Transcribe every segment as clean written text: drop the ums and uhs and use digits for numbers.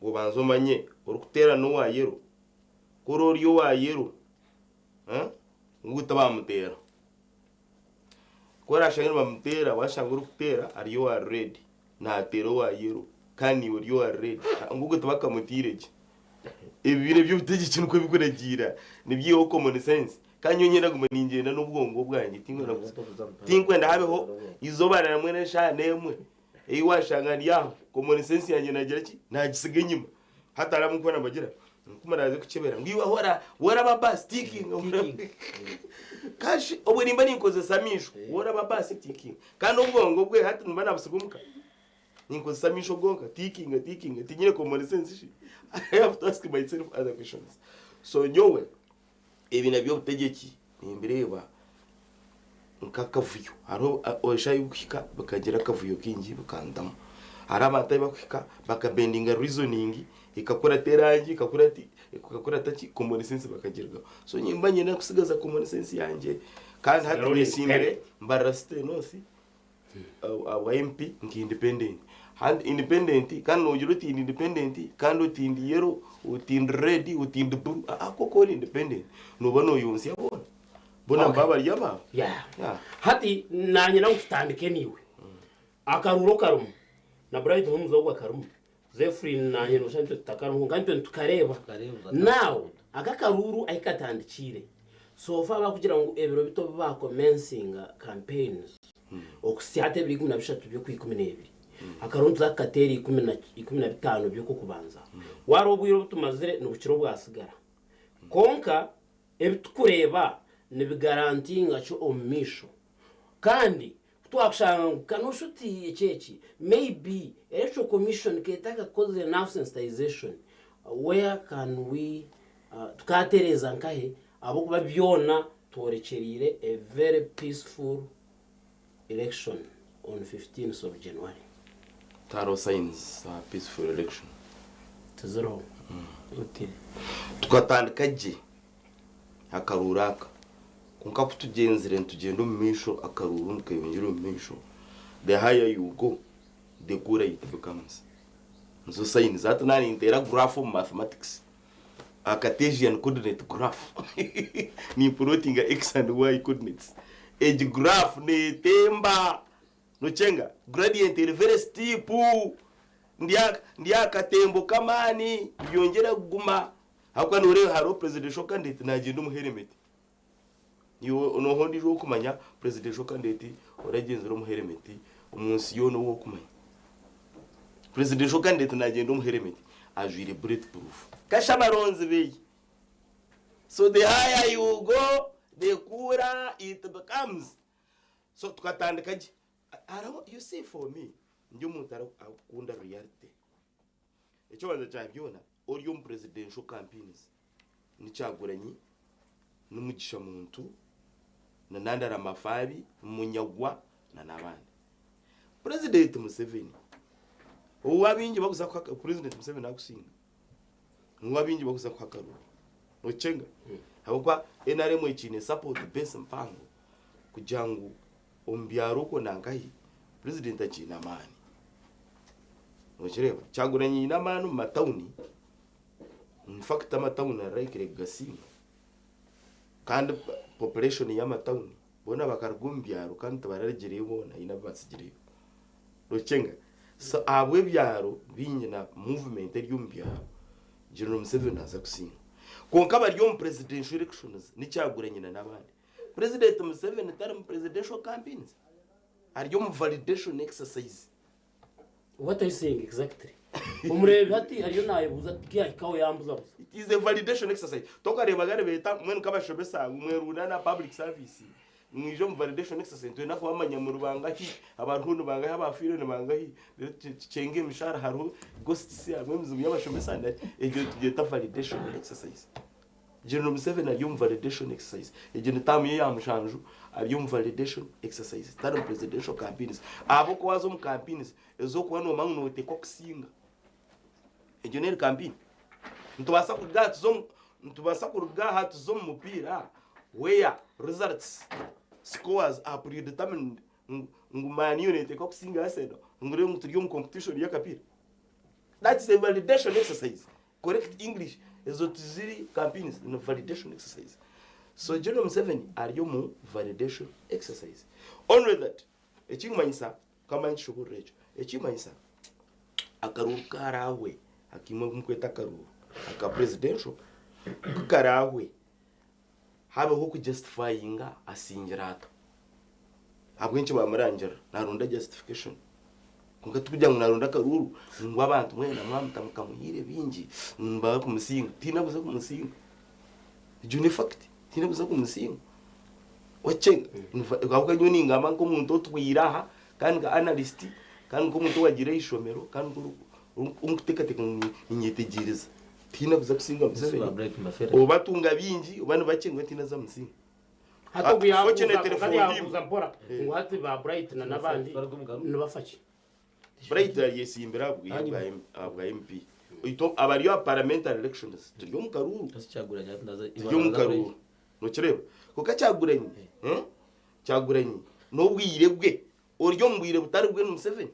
Ngu obanze omanye orikuteera n'owa yellow. Ku ori ori owa yellow, ngu tibamuteera. Ku oraashange nibamuteera, waashanga orikuteera ari owa red, naateera owa yellow kandi naiwe ori owa red, ngu ogwo tibakamutaire gye. Ebibiina eby'obutegyeki nikwo bikuragiira, nibyihaho common sense. Kandi nyowe nyenda kugume ningyenda n'obwongo bwangye, tinkwenda tinkwenda habeho eizooba na rimwe n'eshaaha n'emwe ei waashanga ndi aho, common sense yangye naagira ki, naagitsiga enyima. Hati hariho abu ndikuba nimbagira ngu ku muraaze kukyebera ngu iwe hora woraba baasi tiikinga kashi obwe nimba ninkozesa amaisho woraba baasi tiikinga kandi obwongo bwe hati nimba naabutsiga omuka ninkozesa amaisho gonka tiikinga tiikinga tinyine common sense shi I have to ask myself other questions so nyowe ebi nabyo obutegyeki nimbireeba nk'akavuyo. Hariho eshaaha ei burikuhika bikagira akavuyo kaingi bikantamu. Hariho abantu ahu barikuhika bakabendinga reasoning ekakurata erangi ekakurata ekakurata ki common sense bakagirugaho. So nimba niinyenda kutsigaza common sense yangye kandi hati nyesiimire Mbarara City North ahabwa MP nka independent. Hati independent kandi noogira oti ndi independent kandi oti ndi yellow, oti ndi red, oti ndi blue, aa kwonka ori independent nooba nooyonsya boona. Boona Okay. nibaba bari abaabo. Yeah. Yeah. Hati nanye nawe tutandike niiwe. Akaruuru okarimu na Bright Homes ogwo akarimu. Zephyrin nanye noshusha nitwe tutakarimu kwonka nitwe nitukareeba. Tukareeba. Now aka akaruuru ahi katandikiire so far bakugira ngu ebiro bitu obu ba commencinga campaigns okuhitsya hati ebiro 13 by'okwikumineebiri akaruuru nituza kukateera ikumi na 15 by'okwokubanza. Wareeba obwire obu tumazire nibukira obwasigara. Kwonka Ebi turikureeba nibigarantinga ki omu maisho? Kandi ku twakushanga ngu ka noshusha oti eki eki, maybe Electoral Commission ka etakakozire enough sensitization, where can we, tukatereeza nkahe ahabw'okuba byona tworekyereire a very peaceful election on 15th of January. Tihariho signs za peaceful election. Tiziriho. Okay. Tukatandika gye akaruuru aka kwonka ku tugyenzire nitugyenda omu maisho akaruuru nikeyongyera omu maisho the higher you go the cooler it becomes. Nizo signs. Hati naaba ninteera graph omu mathematics a Cartesian coordinate graph nimplotinga x and y coordinates egi graph neetemba nokyenga gradient eri very steep ndi ndi aha katembo k'amaani nibyongyera kuguma ahabw'okuba nooreeba hariho presidential candidate naagyenda omu helmet iwe nooha ondiijo ou orikumanya presidential candidate oragyenzire omu helmet omu nsi yoona ou orikumanya. Presidential candidate nagyenda omu helmet ajwaire bullet proof. Kasha abaronzi beye. So the higher you go the cooler it becomes. So tukatandika gye. Hariho you see for me ndi omuntu arikukunda reality. Eky'okubanza kya byona ori omu presidential campaigns ni Kyagulanyi, ni Mugisha Muntu, na Nandala Mafabi, Munyagwa na n'abandi. Purezidenti Museveni ou abaingi barikuza kuha Purezidenti Museveni arikusinga niwe abaingi barikuza kuha akaruuru. Nokyenga? Ahabw'okuba NRM ekiine support base mpango kugira ngu omu byaro okwo nankahi Purezidenti akiine amaani. Nokireeba? Kyagulanyi aine amaani omu matawuni, in fact amatawuni ari likely kugasinga kandi population y'amatawuni Boona bakaruga omu byaro kandi tibararugireyo boona, haine abu batsigireyo. Nokyenga? So ahabw'ebyaro bingi na movement eri omu byaro, General Museveni naaza kusinga. Kwonka abari omu presidential elections ni Kyagulanyi na n'abandi. President Museveni tari mu presidential campaigns, ari omu validation exercise. What are you saying exactly? Omureebi hati ariyo naayebuuza ati tiyahikaho yambuzabuza. It is a validation exercise. Tokareebaga nibeeta mbwenu nk'abashomesa ngu mwerundaane aha public service mwije omu validation exercise nitwenda kubamanya muri bangahi, abariho ni bangahi, abaafiire ni bangahi, reero tukyenge emishahara hariho ghosts harimu emizimu y'abashomesa egyo nitugyeta validation exercise. General Museveni ari omu validation exercise. Egyo ni term ye ya mushanju ari omu validation exercise tari mu presidential campaigns. Ahabw'okuba waaza omu campaigns ez'okuba noomanya ngu nooteekwa kusinga, egyo n'eri campaign? Nitubaasa kuruga aha tuze omu nitubaasa kuruga aha tuze omu mupiira where results, scores are predetermined ngu ngu Man U neeteekwa kusinga Arsenal ngu reero ngu turi omu competition y'akapiira? That is a validation exercise. Correct English. Ezo tiziri campaigns, ni validation exercise. So General Museveni ari omu validation exercise. Only that, ekikumanyisa, kamanye nkishoboorora ekyo, ekikumanyisa akaruuru karaahwe, akaimwe aku mukweta akaruuru aka presidential, ku karaahwe habeho okujustifyinga asingire ata. Ahabw'enki bamurangirira? Naronda justification. Kwonka tikugira ngu naronda akaruuru ngu abantu mwena mwamuta mukamuhiire bingi nibaba kumusinga. Tihaine kuza kumusinga. Egyo ni fact. Tihaine kuza kumusinga. Okyenga? Ahabw'okuba nyowe ningamba nk'omuntu otwire aha kandi nka analyst kandi nk'omuntu owagiire aha ishomero kandi orikuteekateeka ngu ninyetegyereza. Tihaine kuza kusinga Museveni. Oba atunga bingi oba ni bakye nyowe tihaine aza musinga. Hati ogu yabuuza Fortunately kwonka for him. yabuuza mpora ngu hati ba Bright na n'abandi nibafa ki? Bright aryesimbira ahabwa MP. Itwe abari aha parliamentary elections turi omu karuuru. Turi omu karuuru. Nokireeba? Kwonka Kyagulanyi, eh, Kyagulanyi n'obwire bwe ori omu bwire butari bwe ni Museveni.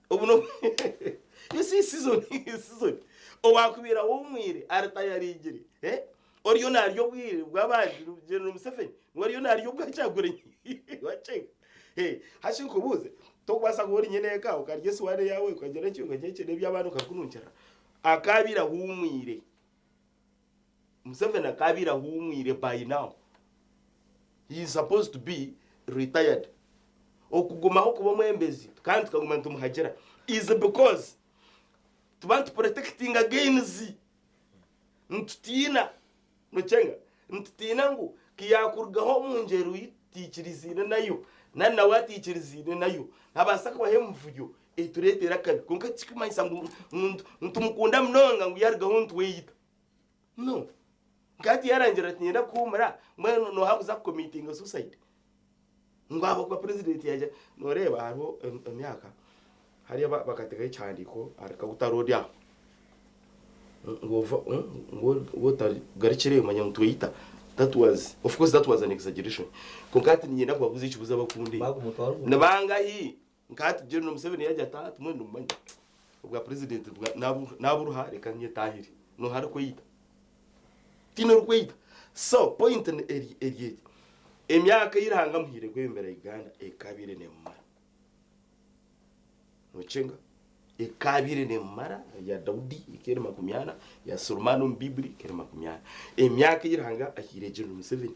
Obu no you see season season owakubaire ahumwire aritayaringire eh oriyo narya obwire bw'abandi General Museveni niwe ariyo narya obwa Kyagulanyi wakyenga eh hashi nkubuuze tokubaasa kuba ori nyineeka okarya esuwaani eyaawe okagira ki okagira ki n'eby'abaana okabikununkyera akaabaire ahumwire Museveni akaabaire ahumwire by now he is supposed to be retired okugumaho kuba omwembezi kandi tukaguma nitumuhagira is because tuba nituprotectinga gains nitutiina nokyenga nitutiina ngu kiyakurugaho omu ngyero ei tutaikiriziine nayo nari nawe ataikiriziine nayo habaasa kubaho emivuyo etureetere akabi kwonka tikirikumanyisa ngu nitumukunda munonga ngu yarugaho nitweyita no nka hati yarangira ati niinyenda kuhuumura mbwenu nooha kuza kukomitinga suicide ngu ahabw'okuba purezidenti yaagira nooreeba hariho emyaka hariya bakateekaho ekihandiiko ahari Kaguta road aho ngu ova ngu otagarukire manya ngu tweyita that was of course that was an exaggeration kwonka hati niinyenda kubabuuza ekibuuzo abakunda nibangahi Nka hati General Museveni yagira ati hati mbwenu nimumanya obwa president naburuha reka nyetahire noha arikweyita tihaine orikweyita so point eri egi emyaka ei Ruhanga amuhaire kwebembera Uganda ekabaire nemumara nokyenga ekabaire nemumara ya Daudi ekaba eri 40 ya Sulumani omu Bible ekaba eri 40 emyaka ei Ruhanga ahaire General Museveni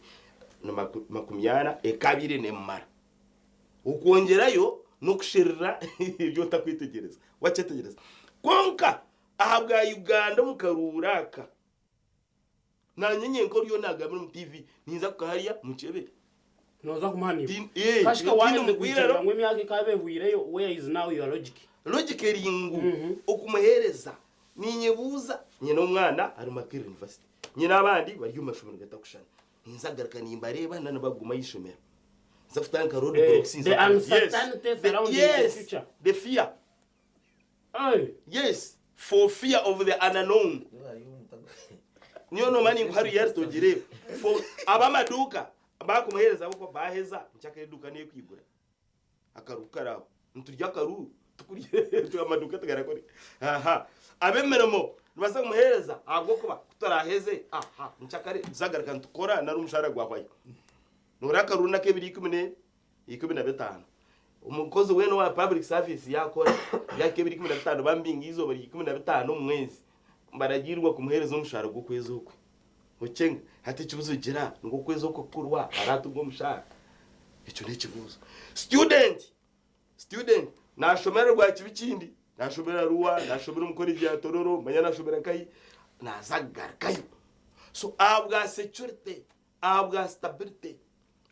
ni 40 ekabaire nemumara. Okwongyerayo n'okusherura ebi otakwetegyereza. Wakyetegyereza? Kwonka ahabwa Uganda omu karuuru aka, nanye nyenka oriyo nagambira omu TV, ninza kukaharya mukyebere. Noza kumuhamya. Tin- eh, Kashika tiine waherize mugwiraro. kwikiriza ngu emyaka ekaba ehwireyo, where is now your logic? Logic eri ngu okumuheereza, ninyebuuza, nyine omwana ari Makerere University, nyine abandi bari omu mashomero gatakushushana, ninza kugaruka nimbareeba na nibaguma aha ishomero. Nza kutandika road Eh, blocks the nza yes uncertainty the, surrounding the yes future. the fear Hey. yes for fear of the unknown niyo nomanya ninkuha reality ogireebe for ab'amaduuka bakumuheereza ahabw'okuba baheza nkyakare eduuka neekwigura Akaruuru kari aho. Niturya akaruuru, tikurya amaduuka tigarakora. Aha. Ab'emirimo nibaza kumuheereza ahabw'okuba ku turaaheze aha nkyakare tuzagaruka nitukora nari omushaara gwahwayo. Noreeba akaruuru n'ak'ebiro ikumi ne 15. Omukozi weena owa public service yaakora yaahika ebiro 15 bamubinga eizooba rya 15 omu mwezi, baragiirwa kumuheereza omushaara gw'okwezi okwe. Okyenga hati ekibuzo gira ngu okwezi okwo kukurwa aratunga omushaara? Ekyo n'ekibuzo. Student, student nashomera rwakibi kindi, nashomera Arua, nashomera omu college ya Tororo, manya nashomera nkahi, naza kugarukayo. So ahabwa security, ahabwa stability,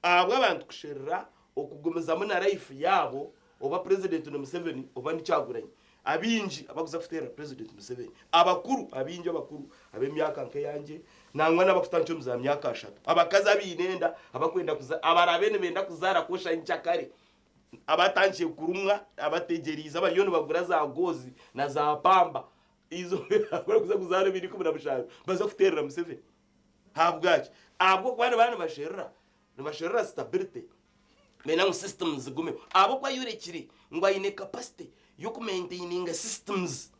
ahabw'abantu kusherura okugumizamu na life yaabo oba president ni Museveni oba ni Kyagulanyi, abaingi abakuza kuteerera president Museveni abakuru abaingi abakuru ab'emyaka nk'eyangye nangwa n'abakutandikira omu za myaka ashatu abakazi abaine enda abakwenda kuza abarabe nibenda kuzaara kwosha nkyakare abatandikire kurumwa abategyereize abariyo nibagura za goozi na za pamba izo abarikuza kuzaara ebiro 17 baza kuteerera Museveni ahabwaki ahabw'okuba nibaba nibasherura nibasherura stability Nibenda ngu systems zigumeho ahabw'okuba ayorekire ngu aine capacity. y'okumaintaininga systems,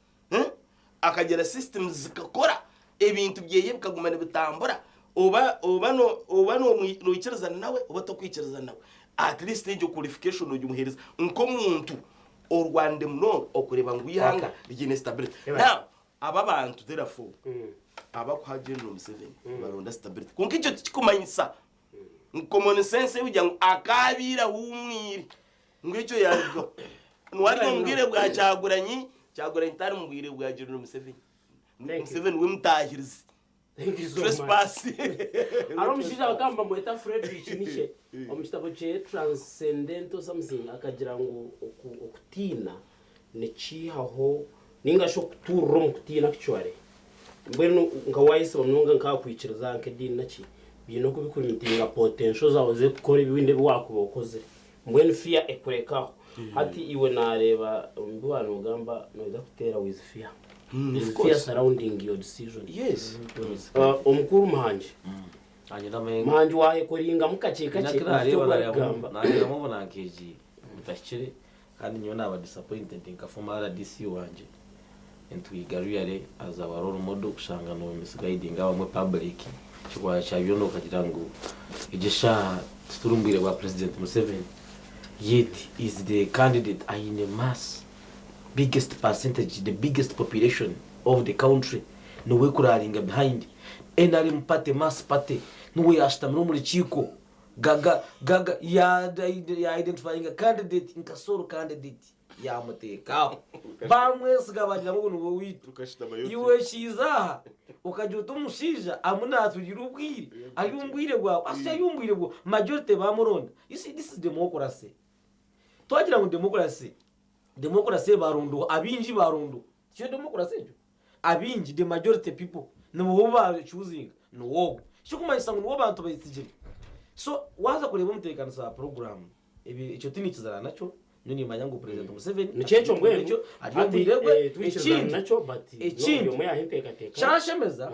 akagira systems zikakora, ebintu byeye bikaguma nibitambura, oba oba oba noikirizana nawe oba tokwikirizana nawe, at least egyo qualification ogimuheereza nk'omuntu orwanire munonga okureeba ngu eihanga riine stability. Now, aba abantu therefore abakuha General Museveni nibaronda stability kwonka ekyo tikikumanyisa ngu common sense erikugira ngu akaabaire ahuumwire ngu ekyo yaarugaho. Niwe ari omu bwire bwa Kyagulanyi, Kyagulanyi tari mu bwire bwa General Museveni. Museveni we mutaahirizi. Thank you so much. Trespass. Hariho omushaija bakaba nibamweta Friedrich Nietzsche omu kitabo kye Transcendental something akagira ngu okutiina nikiihaho ninga shi okutuurira omu kutiina actually mbwenu nka waayesiba munonga nk'aha kwikiriza nk'ediini naki biine oku bikulimitinga potential zaawe z'okukora ebindi ebi waakuba okozire mbwenu fear ekureka aho. Hati iwe naareeba omu bi waaba noogamba noija kuteera with fear. Of With fear course. surrounding your decision. Yes. Omukuru Muhangi. Naanye ndamanya Muhangi waayekoringamu kakye kakye Naki ohikye nareeba oku arikugamba. nareebamu obunankeegi butahikire kandi nyowe naaba disappointed nka former RDC wangye Entwiga really as our role model kushanga no misguiding abamwe public ekikwaya kya byona okagira ngu egi eshaaha tituri omu bwire bwa president Museveni yet is the candidate aine mass biggest percentage the biggest population of the country niwe kuraringa behind nrm party mass party niwe yashutamire omu rukiiko gaga gaga ya ya identifyinga candidate nka sole candidate yaamuteeka aho. Baamwesiga baagira ngu ogu niwe waitu. Iwe kiiza aha okagira oti omushaija arimu naatugira obwire, ari omu bwire bwawe, asya ari omu bwire bwawe, majority baamuronda. You see this is democracy. Twagira ngu democracy, democracy baronda abaingi baronda, tiyo democracy egyo? Abaingi, the majority people, nibo baachuzinga, niwe ogwo. Ekirikumanyisa ngu niwe abantu beesigire. So waaza kureeba omuteekanisa wa puroguraamu, Ebi ekyo tinikizana nakyo, nyowe nimanya ngu President Museveni Nikyo ekyo mbwenu ekyo ari hati omubwire bwe. eh, twikirizana Ekindi, nakyo but no ekindi buri omwe yaha enteekateeka ye. kyanshemeza,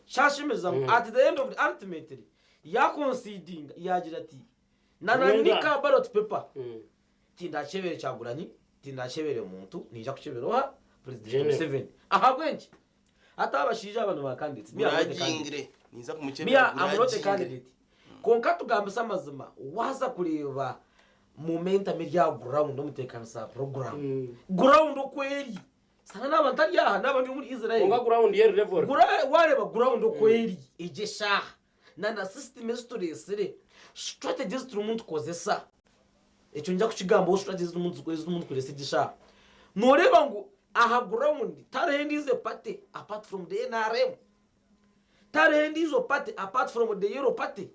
kyanshemeza ngu at the end of the ultimately yaconsidinga yagira ati na Mbwenu nanika ballot paper tindakyebere Kyagulanyi, tindakyebere muntu, ninja kukyebera oha? President General. Museveni. Ahabw'enki? Hati abashaija aba ni ba candidates. Me, I'm not a candidate. Guragingire. Ninza Me, kumukyebera I'm not a guragingire. candidate. Kwonka tugambise amazima, waaza kureeba momentum eri aha ground omuteekanisa wa program, ground oku eri, shana naaba ntari aha, naaba ndi omuri Israel. Kwonka ground yo eri level. Waareeba ground oku eri egi eshaaha, na na system ezi tureetsire, strategy ezi turimu nitukozesa, ekyo ninza kukigambaho strategy ezi turimu nitukoresa egi eshaaha. Nooreeba ngu aha ground tihariho endiijo party apart from the NRM. Tihariho endiijo party apart from the yellow party.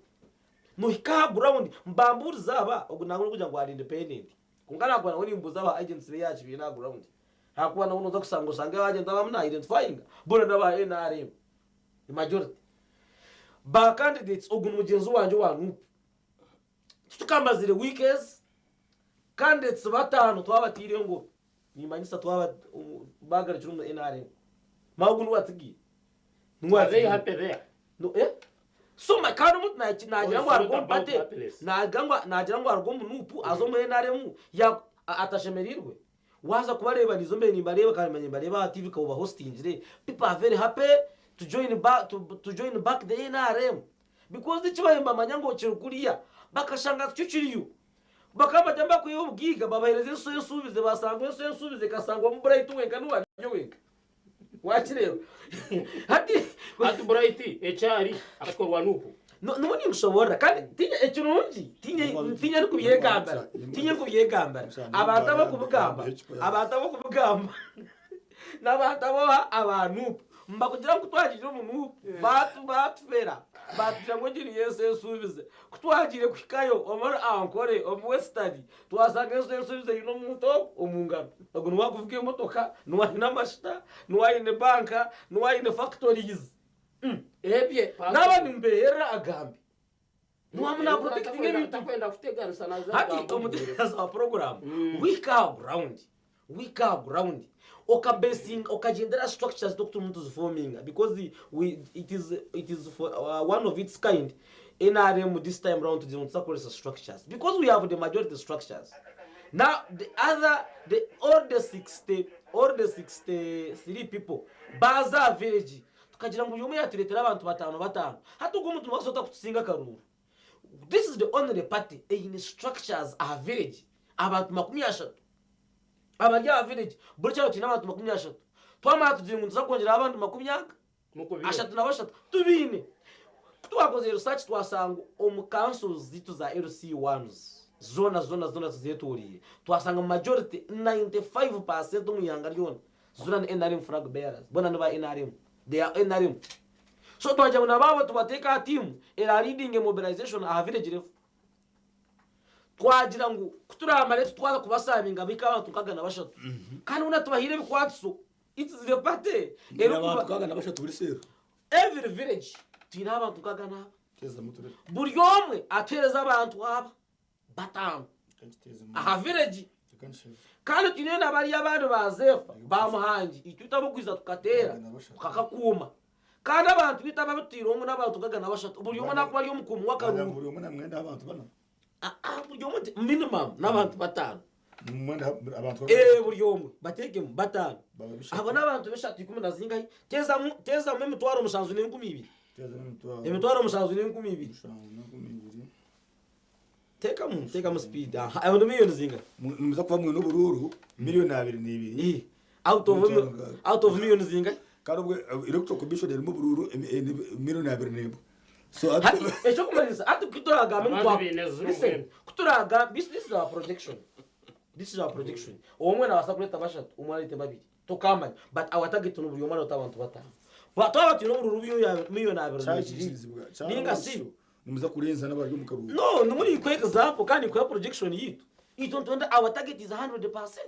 Nohika aha ground mbambuurize aba, ogu nangwa orikugira ngu ari independent kwonka nakuba nabwo nimbuuza aba agents be aha kibiina aha ground ahakuba nabo noza kushanga oshange aba agent abamu na identifyinga boona n'aba nrm the majority. Ba candidates ogu ni mugyenzi wangye owa nup titukamazire weeks candidates bataano twabatiire engoro Nimanyisa twaba bagarukire omu nrm mawe ogu niwe atigiire niwe Are they atigiire happy there? No, eh? So my kandi omuntu nagira Or ngu it's aruga not omu about party happiness. nagira ngu nagira ngu aruga omu nup aze omu nrm ya atashemereirwe waza kubareeba niizo mbaire nimbareeba kandi manye nimbareeba aha TV ka obahostingire people are very happy to join back to, to join back the nrm because ekibabaire nibamanya ngu kiri kuriya bakashanga tikyo kiriyo Bakaba bari abakwiha obugaiga babahereza ensi ensuubize basangwa ensi ensuubize ekasangwamu Bright wenka niwe aryo wenka. Wakireeba? Hati Hati Bright ekyari akakikorwa Nuhu. No- niwe ninkushoboorora kandi tinye ekirungi tinye tinye ndikubyegambira tinye ndikubyegambira abantu abakubigamba abantu abakubigamba N'abantu aboha aba Nup nibakugira ngu ku twagiire omu Nup baatufera baatugira ngu egi niyo ensi ensuubize. Ku twagiire kuhikayo omuri Ankole omu Western twashanga ensi ensuubize eine omuntu ogwo omu ngaro. Ogwo niwe arikuvuga emotoka, niwe aine amashuta, niwe aine banka, niwe aine factories. Ebye Naaba nimbeerera agambe. Niwe naaprotectinga ebintu. Takwenda kuteganisa naza Hati kugamba omuteekazi wa puroguraamu wihika aha ground, wihika aha ground okabesinga okagyendera aha structures z'oku turimu nituzifominga because we it is it is for one of its kind nrm this time round tugiire ngu tuza kukoresa structures because we have the majority structures. Now the other the all the 60 all the 63 people baaza aha village tukagira ngu buri omwe yatureetera abantu bataano bataano. Hati ogwo omuntu noobaasa ota kutusinga akaruuru? This is the only party eine structures aha village abantu 30 abari aha village buri kyaro kiine abantu 30. Twamara tugira ngu nituza kwongyeraho abandi makumi aga 33 tubiine. Ku twakozire research twashanga omu councils zaitu za LC ones zoona zoona zoona tuzeetoreire twashanga majority 95 per cent omu ihanga ryona zoona ni nrm flag bearers boona ni ba nrm they are nrm so twagira ngu nabo abo tubateeke aha team era leadinge mobilization aha village level. Twagira ngu ku turamare tutwaza kubasavinga bahike abantu nkaga na bashatu kandi boona tubahaire ebikwatiso It is the party Mwine erikuba abantu nkaaga na bashatu buri seero. Every village twineho abantu nkaaga n'aba. Teezamu turebe. Buri omwe atuheereze abantu aba bataano Reka nkiteezemu. aha village. Reka nkishebe. Kandi twineyo na bariya abandi ba Zeefa ba Muhangi itwe itwe ab'okwija tukateera Nkaaga na bashatu. tukakakuuma. Kandi abantu baitu ababitwireho ngu n'abantu nkaaga na bashatu buri omwe naakuba ari omukuumi Wagira w'akaruuru. ngu buri omwe namwenda abantu bana. Aa buri omwe nti minimum n'abantu bataano. Nimumwenda abantu Ee buri omwe bateekemu bataano. Baba bishatu. Abo n'abantu bishatu ikumi na zingahi? Teezamu teezamu 72,000. Teezamu emitwaro. 72,000. 72,000. Teekamu teekamu speed aha aho ni miliyoni zingahi? Nimuza kuba mwine oburuuru 22,000,000. Ii out of Emitwaro nkaaga. out of miliyoni zingahi? Kandi obwe electoral commission erimu oburuuru 21,000,000. So Hati ekyokumanyisa hati ku turagambe ngu Abandi twa baine zero listen mbwenu. ku turagambe this this is our projection this is our projection omwe nabaasa kureeta bashatu omwe areete babiri tokamanya but our target ni buri omwe areete abantu bataano Ba- twaba twine obururu miliyoni abiri n'ebiri kyakikirizibwa ninga si nimuza kurenza n'abari omu karuuru. no nimuri nikuha example kandi nikuha projection yitu itwe nitwenda our target is 100%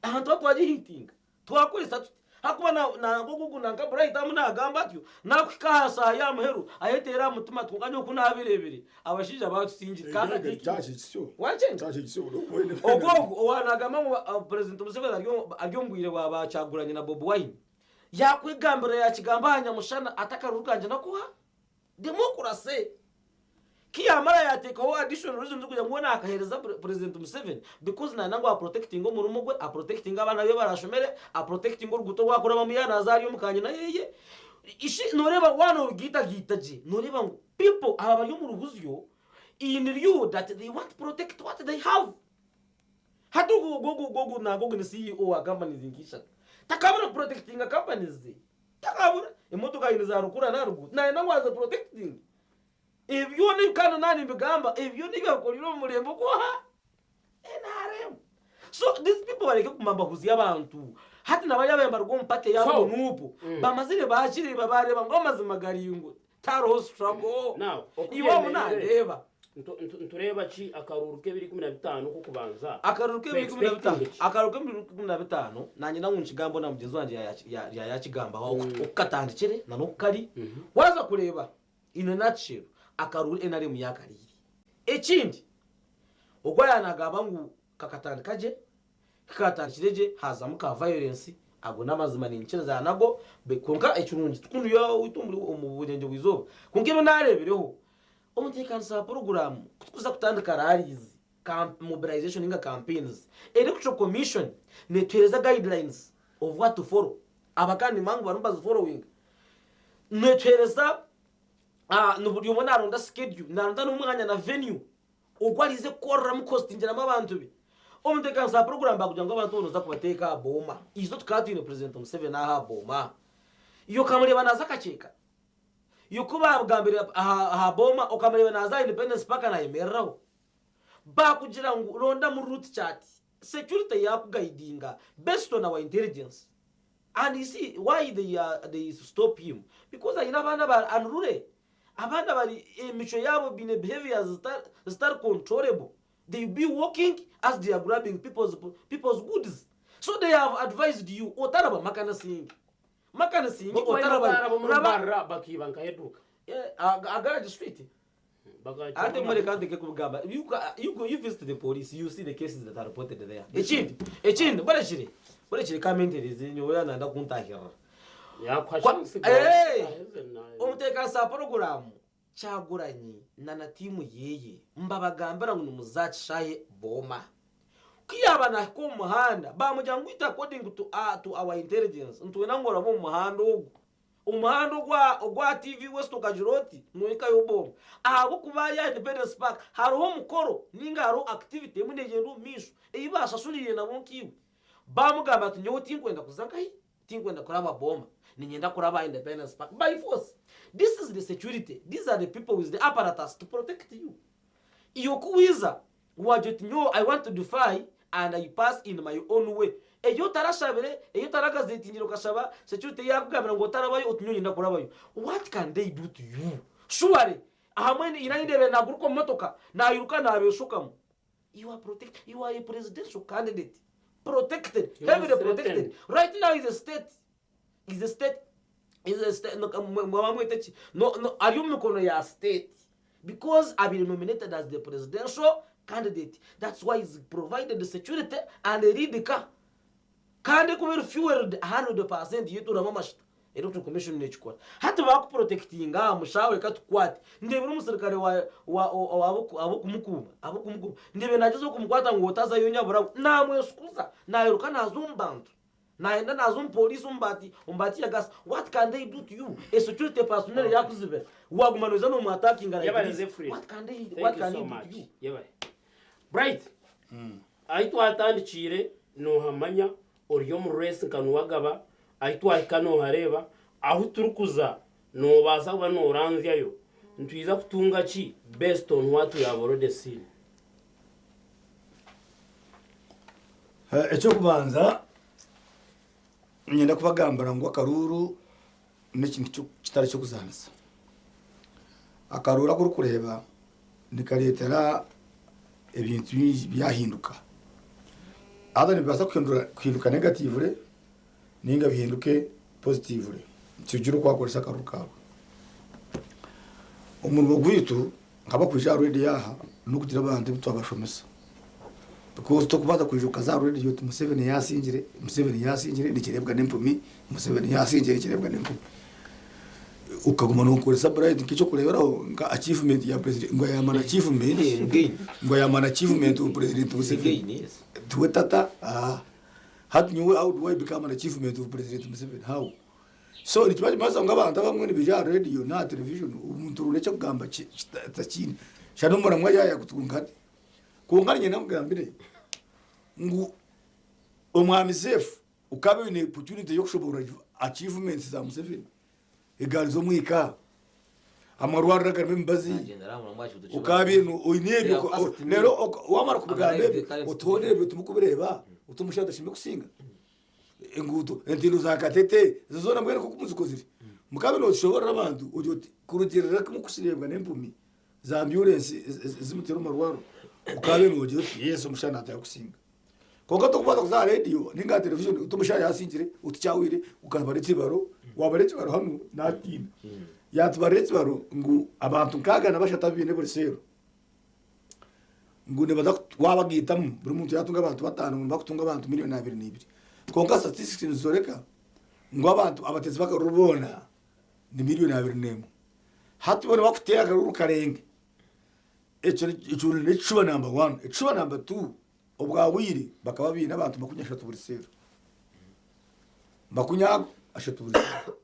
Ahantu ahu twagihitinga twakoresa tuti ahakuba nangwa ogu nanka Bright amu nagamba atyo nakuhika aha shaaha ya muheru ayeteera aha mutima ati kwonka nyowe ku nabireebire abashaija batusingire kandi Wakyenga? Ogwo ogwo owa nagamba ngu President Museveni ari omu bwire bwa ba Kyagulanyi na Bobi Wine yakwegambira yakigamba aha nyamushana ati akaruru kangye nakuha Democracy. Ki yamara yateekaho additional reasons kugira ngu weena akaheereza President Museveni because nayenda ngu a protectinge omurimo gwe, a protectinge abaana be barashomere, a protectinge oruguuto oru akurabamu yaaba naaza ahari omu kanyina yeye. Ishi noreeba waaba nobigaitagaita gye noreeba ngu people aba bari omu rubuzyo in lieu that they want protect what they have. Hati ogu ogu ogu ogu nanka ogu ni CEO wa companies nka ishatu takabura ku protectinga companies ze takabura emotoka aine za rukura n'aharuguuto nayenda ngu azi protectinge. Ebi byona ebi kandi naaba nimbigamba, ebi byona ebi babikorire omu murembe ogw'oha? NRM. So these people bareke kuguma nibahuzya abantu. Hati na bariya ababaire nibaruga omu party yaabo So, NUP, bamazire baakireeba baareeba ngu amazima gari ngu tihariho struggle. Now, oku Iwe aho byemereire, naareeba. Nitureeba ki akaruuru k'ebiro 15 k'okubanza? Akaruuru Tu k'ebiro 15, expecting ki? akaruuru k'ebiro 15 naanye nangwo nikigambaho na mugyenzi wangye yaakigambaho oku katandikire na n'oku kari. Waaza kureeba In a nutshell, akaruuru nrm yakariire. Ekindi, ogwo yaaba nagamba ngu kakatandika gye, kikatandikire gye hazamu ka violence, ago n'amazima ninkiriza nago, kwonka ekirungi tikunduyo owaitu omu burengye bw'eizooba. Kwonka ebi nareebireho, omuteekanisa wa puroguraamu kutukuza kutandika rallies, mobilization ninga campaigns, Electoral Commission netuheereza guidelines of what to follow. Aba kandi nimanya ngu barimu nibaziforowinga. Netuheereza buri omwe naronda schedule, naronda n'omwanya na venue ogu arize kukoreramu kuhostingiramu abantu be. Omuteekanisa wa puroguraamu baakugira ngu abantu bo noza kubateeka aha booma. Itwe tukaba twine President Museveni aha booma. Iwe okamureeba naaza akakyeka? Iwe ku baakugambire aha booma okamureeba naaza aha Independence Park naayemereraho? Baakugira ngu rondamu route chart, security yaakugaidinga based on our intelligence. And you see why they are they stop him because aine abaana abari unruly, abaana bari emicwe yaabo baine behaviors zitari controllable, they be walking as they are grabbing people's people's goods. So they have advised you otaraba makanasingi makanasingi Bo baine otaraba abaana b'omuri raba Mbarara bakaiba nkahe eduuka. Garage street. Ate mureka ndeke kubigamba. You, you, go, you visit the police, you see the cases that are reported there. Ekindi, ekindi, borekire, borekire kamentereze nyowe yananda kuntahirira. Kwa- Eh! Omuteekanisa wa poroguramu Kyagulanyi na na tiimu yeye mbabagambira ngu nimuzakishahe booma. Ku yaaba naahika omu muhanda, baamugira ngu itwe according to, uh, to our intelligence, nitwenda ngu orabe omu muhanda ogu. Omuhanda ogwa, ogwa TV West okagira oti, nohikayo bomu. Ahabw'okuba ari aha Independence Park hariho omukoro ninga hariho activity emwe negyenda omu maisho ei baashashuriire nabo nk'iwe. Baamugamba ati nyowe tinkwenda kuza nkahi? Tinkwenda kuraba Boma, niinyenda kuraba aha Independence Park by force. This is the security, these are the people with the apparatus to protect you. Iwe ku waiza waagira oti nyowe I want to defy and I pass in my own way, ei otarashabire, ei otaragazetingire okashaba security yaakugambira ngu otarabayo oti nyowe niinyenda kurabayo, what can they do to you? Surely ahamwe haine ahi ndeebire naaguruka omu motoka nairuka naabeeshokamu. You are protected, you are a presidential candidate, protected, He was heavily protected. threatened. Right now is a state, is a state, is a state, no, mwamwete ki? No, no, ari omu mikono ya state because abaire nominated as the presidential candidate. That's why he's provided security and a lead car. Kandi ekuba eri fueled 100% yetuuramu amashita. Electoral Commission nekikora. Hati bakuprotectinga aha mushaho reka tukukwate. Ndebire omusirikare wa wa wa abokumukuuma abokumukuuma ndebire nagyezaho kumukwata ngu otazayo nyabura namweshukuza nayiruka naza omu bantu nayenda naza omu police omu ba omu ba tear gas what can they do to you a security personnel yakuzibira waguma noza nomu attackinga like Yebare this Zephyrin. what can they Thank what you can so they do much. to you? Yebare. Bright. Ahi twatandikiire nohamanya ori omu race nka Nuwagaba, ahi twahika nohareeba, ahu turikuza nobaasa kuba noranzyayo. Nitwija kutunga ki based on what we have already seen? Eky'okubanza niinyenda kubagambira ngu akaruuru n'ekintu kitari ky'okuzaanisa. Akaruuru aku orikureeba nikareetera ebintu bingi byahinduka. Haza nibibaasa kuhinduka negatively ninga bihinduke positively nikirugiirira oku waakoresa akaruuru kaawe. Omurimo gwaitu nk'abarikwija aha reediyo aha n'okugira abantu ebi twabashomesa because torikubaasa kwija okaza aha reediyo oti Museveni yaasingire, Museveni yaasingire nikireebwa n'empumi, Museveni yaasingire nikireebwa n'empumi. Okaguma nokoresa Bright nk'ekyokureeberaho nka achievement ya president ngu I am an achievement ngu I am an achievement of president Museveni tiwe tata aah hati nyowe how do I become an achievement of president Museveni how? So nikiba nikimanyisa ngu abantu abamwe nibaija aha radio n'aha television omuntu orunde ekyokugamba takiine shana omuramwa yayakutunga ati kwonka niinyenda nkugambire ngu omwami Sefu Okaba oine opportunity y'okushoboorora achievements za Museveni, egaari z'omwika, amarwariro agarimu emibazi, okaba oine ebyo reero wamara kubigamba ebyo otuhondere ebyo timukubireeba oti omushaija tashemereire kusinga? Enguuto, entindo za Katete ezo zoona mbwenu nk'oku muzikozire mukaba nozishoboorora abantu ogira oti kurugiirira ku mukuzireebwa n'empumi za ambyurensi ezi muteera omu marwariro okaba nogira oti yes omushaija naataaha kusinga. Kwonka torikubaasa kuza aha rediyo ninga aha televishoni oti omushaija yaasingire oti kyahweire okabara ekibaro, waabara ekibaro hanu naatiina. Yaatubarira ekibaro ngu abantu nkaaga na bashatu abu baine buri seero ngu nibaza waabagaitamu buri muntu yaatunga abantu bataano ngu nibakutunga abantu miriyoni 22. Kwonka statistics nizoreka ngu abantu abateezi b'akaruru boona ni miriyoni 21. Hati bo nibakuteera akaruru karenge. Ekyo ekyo n'ekishuba namba wani. Ekishuba namba tu, obwahweire bakaba baine abantu 30 buri seero. 30 buri seero.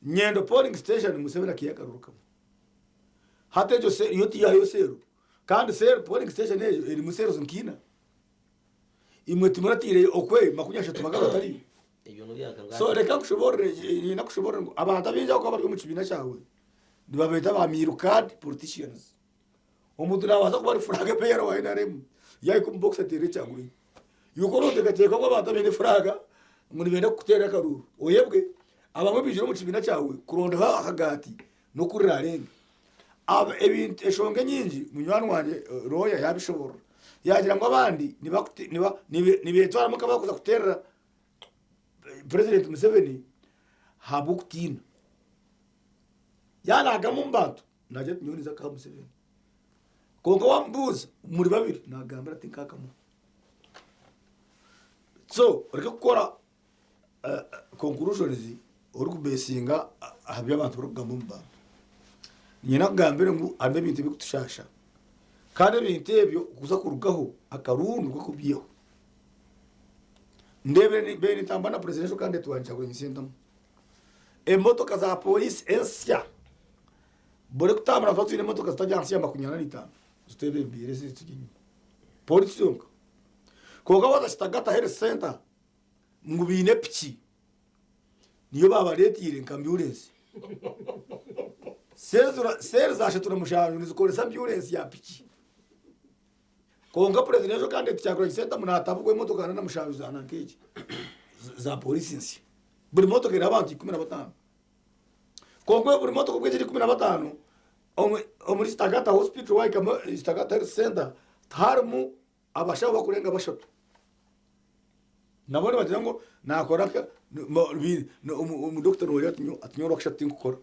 Nyendo polling station Museveni akaiha akaruru kamwe. Hati egyo seero yo tiyahayo seero. Kandi seero polling station egyo erimu seeros nka ina. Imwe timuratiireyo okwe 30 bakaba batariyo. So reka nkushoboorore, niinyenda kushoboorora ngu abantu abaingi abakuba bari omu kibiina kyawe nibabeeta ba miiru card politicians. Omuntu naabaasa kuba ari flag bearer wa NRM yaahika omu box ateere Kyagulanyi. Iwe ku orikuteekateeka ngu abantu abaine flag ngu nibenda kukuteera akaruuru, oyebwe. Abamwe baijire omu kibiina kyawe kurondaho akagaati n'oku riraarenge. Ebintu enshonga enyingi munywani wangye lawyer yaabishoboorora. Yaagira ngu abandi nibeetwaramu nk'abarikuza kuteerera President Museveni ahabw'okutiina. Yaanagamu omu bantu naagira ati nyowe ninza kuha Museveni. Kwonka waamubuuza muri babiri naakugambira ati nkaakamuha. So oreke kukora conclusions orikubeesinga aha bi abantu barikugamba omu bantu. Niinyenda nkugambire ngu harimu ebintu ebirikutushaasha. Kandi ebintu ebyo kuza kurugaho akaruru niko kubyihaho. Ndeebire mbaire nintambura na presidential candidate wangye Kyagulanyi Ssentamu. Emotoka za poliisi ensya buri kutambura nituba twine emotoka zitari ahansi ya 45 zitwebembeire ezituri enyima. Poliisi yonka. Kwonka waaza Kitagata Health Centre ngu baine piki niyo baabareeteire nka ambulensi. Seeri za 37 nizikoresa ambulensi ya piki. Kwonka presidential candidate Kyagulanyi Ssentamu naatabugwa emotoka 47 za nanka egi za poliisi nsya. Buri motoka eriho abantu 15. Kwonka buri motoka oku eri 15 omuri Kitagata hospital waahikamu Kitagata health center tiharimu abashaho bakurenga bashatu. Nabo nibagira ngu nakora nka omudokita nooreeba ati nyowe orwakashatu tinkukora,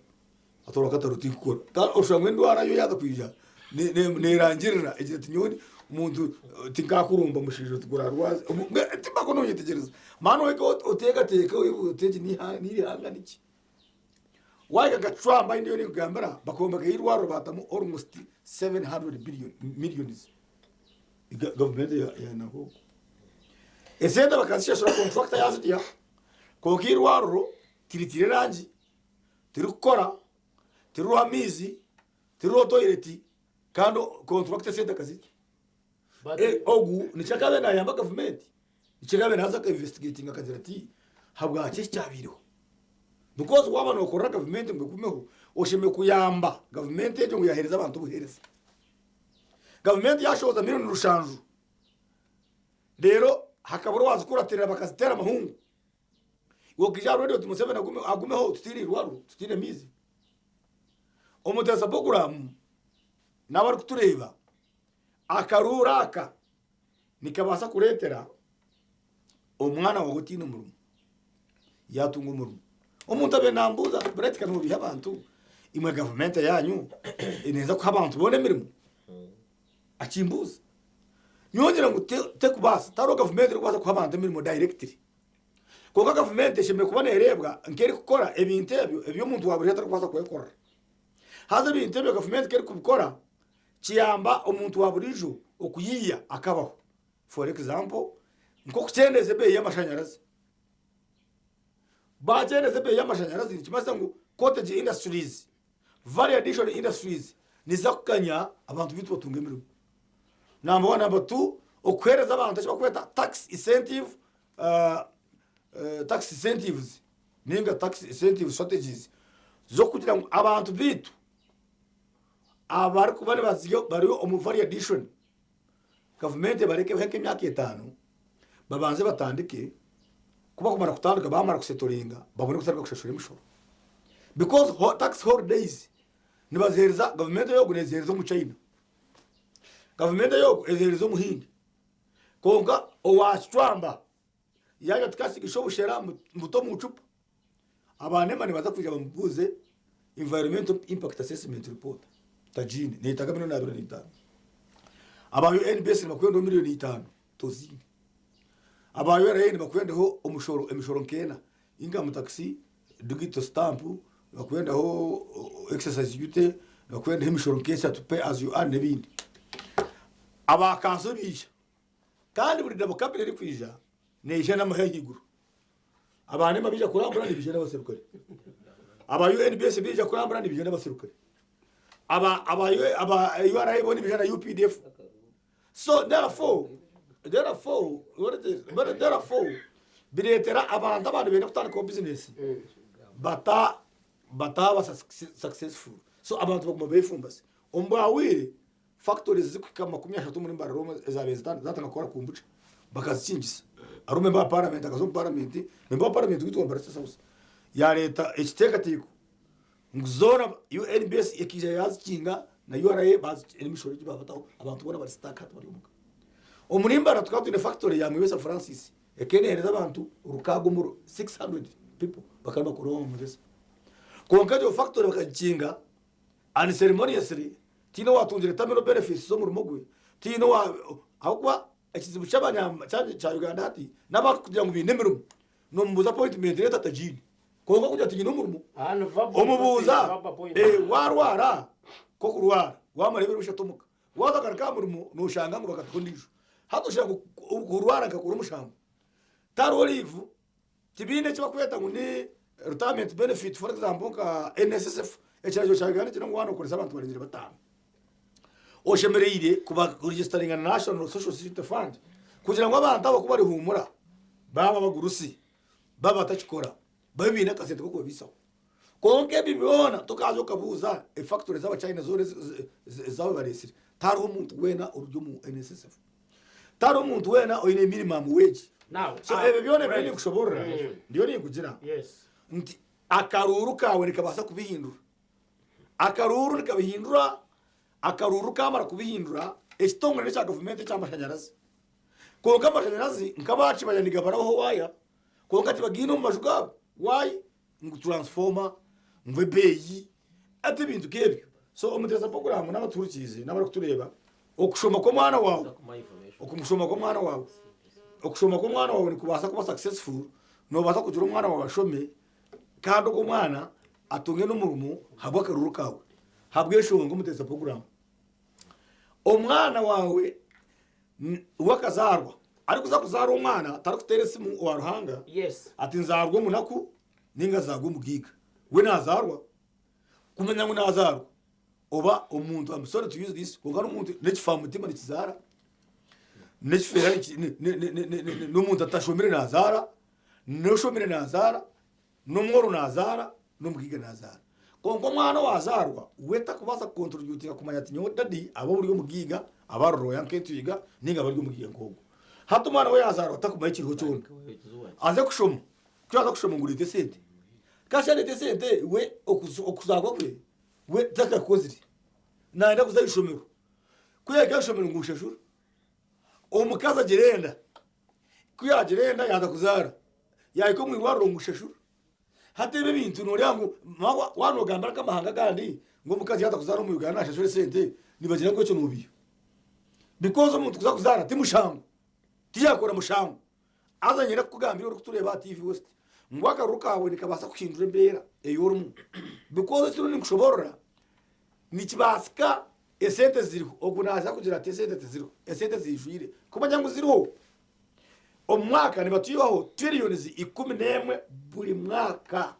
ati orwakataano tinkukora. Kandi oshusha ngu endwara yo yaaza kwija nerangirira egira eti nyowe omuntu tinkakurumba omushaija oti gurarwaza timbako noyetegyereza. Maani ohike oteekateeke oyebuuze oti egi n'eihanga niki? Waahika Gacwamba ahu ndiyo ninkugambira bakombeka eirwariro baatamu almost 700 billion millions. Gavumenti ya nako esente bakazishashura contractor yazirya kwonka eirwariro tiritiire erangi tirikukora tiririho amaizi tiririho toyireti kandi contractor esente akazirya. Ogu nikyo akaabaire naayamba gavumenti, nikyo akaabaire naaza aka investigatinga akagira ati habwaki eki kyabaireho? Because waaba nookorera gavumenti ngu egumeho, oshemereire kuyamba gavumenti egyo ngu yaaheereza abantu obuheereza. Gavumenti yaashohoza miriyoni rushanju, reero hakabura owaazikuratirira bakaziteera amahungu, iwe okaija aha reediyo oti Museveni agumeho tutaine irwariro, tutaine maizi. Omuteesa puroguraamu n'abarikutureeba, Akaruuru aka nikabaasa kureetera omwana waawe otaine murimo yaatunga omurimo. Omuntu abaire nambuuza ati Bright ka noobiiha abantu, imwe gavumenti yaanyu neeza kuha abantu boona emirimo? Akimbuuza. Nyowe ngira ngu tekubaasa, tihariho gavumenti erikubaasa kuha abantu emirimo directly. Kwonka gavumenti eshemereire kuba neereebwa nk'erikukora ebintu ebyo ebi omuntu wa buriijo atarikubaasa kwekorera. Haza ebintu ebyo gavumenti ku erikubikora, kiyamba omuntu wa buriijo okuyiiya akabaho. For example, nk'okukyendeeza ebeeyi y'amashanyarazi. Baakyendeeza ebeeyi y'amashanyarazi nikimanyisa ngu cottage industries, value addition industries niziza kukanya abantu baitu batunge emirimo. Number one. Number two, okuheereza abantu eki barikweta tax incentive, tax incentives ninga tax incentive strategies z'okugira ngu abantu baitu abarikuba nibazirya bari omu value addition, gavumenti ebareke ebahe nk'emyaka etaano babanze batandike, ku bakumara kutandika bamara kusetoringa babone kutandika kushashura emishoro. Because tax holidays nibaziheereza gavumenti ey'ogu neziheereza omu China, gavumenti ey'ogu eziheereza omuhindi, kwonka owa Kicwamba Yaagira ati, Kasigisha obushera mbute omu cupa. Aba NEMA nibaza kwija bamubuuze Environmental Impact Assessment Report tagiine, neetaaga milioni 25. Aba UNBS nibakwendaho milioni 5 toziine. Aba URA nibakwendaho omushoro emishoro nk'ena, income tax, digital stamp, nibakwendaho excise duty, nibakwendaho emishoro nk'eshatu pay as you earn n'ebindi. Aba kanso baija. Kandi buri dabo kabiri erikwija neija n'amahe ahaiguru. Aba nema baija kurambura nibaija n'abaserukare. Aba UNBS baija kurambura nibaija n'abaserukare. Aba aba aba URA bo nibaija na UPDF. So therefore therefore what is but therefore bireetera abantu abandi benda kutandikaho bizinesi bata bataba successful. So abantu baguma befumbase. Omu bwahwire Factories zirikuhika 30 omuri Mbarara omwe ezaabaire zaatandika kukora kombucha bakazikingisa. Hariho memba wa paramenti akaza omu paramenti, memba wa paramenti waitu wa Mbarara City South yaareeta ekiteekateeko ngu zoona UNBS ekaija yaazikinga na URA emishoro egi baabataho abantu boona bari stuck hati bari omuka. Omuri Mbarara tukaba twine factory ya Mwebesa Francis ekaba neeheereza abantu rukaaga omu 600 people bakaba nibakora owa Mwebesa. Kwonka egyo factory bakagikinga Unceremoniously, tihaine owatungire terminal benefits z'omurimo gwe, tihaine owa ahabw'okuba ekizibu ky'abanya kya Uganda hati n'abarikugira ngu baine emirimo nomubuuza appointment letter tagiine kwonka kugira ati nyine omurimo Ah, ni verbal omubuuza verbal appointment. eh, warwara k'okurwara wamara ebiro bishatu omuka. Waaza kugaruka aha murimo nooshanga ngu bakatuha ondiijo. Hati oshanga kurwara nkakora omushango. Tihariho liivu, tibaine eki barikweta ngu ni retirement benefit for example nka NSSF, ekiragiro kya Uganda nikigira ngu waaba nookoresa abantu barengire bataano, oshemereire kubaregisitaringa na National Social Security Fund kugira ngu abantu abo ku barihuumura baaba abagurusi, baaba batakikora, babe baine akasente k'okubabaisaho. Kwonka ebi byona tokaaza okabuuza efactory z'abachina zoona ezi bareetsire, tihariho omuntu weena ori omu NSSF. Tihariho omuntu weena oine minimum wage. Now, So ah, ebyo byona right. ebi ninkushoboorora, ndiyo ninkugira Yes. nti akaruuru kaawe nikabaasa kubihindura. Akaruuru nikabihindura, akaruuru kaamara kubihindura, ekitongore n'ekya gavumenti eky'amashanyarazi. Kwonka amashanyarazi nk'abaakibaya nigabaraho waaya, kwonka tibagaine omu maju gaabo. Why? Ngu transformer, ngu ebeeyi, hati ebintu nk'ebyo. So omuteesa puroguraamu n'abatuhurikiize n'abarikutureeba, okushoma kw'omwana waawe, okushoma kw'omwana waawe, okushoma kw'omwana waawe nikubaasa kuba successful, noobaasa kugira omwana waawe ashome kandi ogwo omwana atunge n'omurimo ahabw'akaruru kaawe, ahabw'enshonga omuteesa puroguraamu. Omwana waawe we akazaarwa, arikuza kuzaara omwana tarikuteera esimu owa Ruhanga Yes. ati nzaarwe omunaku ninga nzaarwe omugaiga. We nazaarwa, kumanya ngu nazaarwa oba omuntu, I'm sorry to use this, kwonka n'omuntu n'ekifamutima nikizaara, n'ekifeera n'omuntu atashomire nazaara, n'oshomire nazaara, N'omworo naazaara, n'omugaiga naazaara. Kwonka omwana owaazaarwa we tarikubaasa kukontributinga kumanya ati nyowe dadi aba ori omugaiga, aba ari rooya nk'entwiga nainga aba ari omugaiga nk'ogwo. Hati omwana we yaazaarwa tarikumanya ekiriho kyona. Aze kushoma, ku yaaza kushoma ngu reeta esente, ka shi areeta esente we okuzaarwa kwe we takakukozire. Naayenda kuza aha ishomero, ku yaahika aha ishomero ngu nshashure. Omukazi agira enda, ku yaagira enda yaaza kuzaara, yaahika omu irwariro ngu shashura. Hati ebi ebintu nooreeba ngu waaba noogambira nk'amahanga agandi ngu omukazi yaaza kuzaara omu Uganda naashashura esente, nibagira ngu ekyo noobiiha. Because omuntu kuza kuzaara ti mushango, tiyakora mushango. Haza niinyenda kukugambira orikutureeba aha TV West ngu akaruru kaawe nikabaasa kuhindura embeera ei orimu. Because eki ndiyo ninkushoboorora nikibaasika Esente ziriho, ogu naaza kugira ati esente tiziriho, esente ziijwire. Kumanya ngu ziriho, omu mwaka nibatwihaho trillions 11 buri mwaka.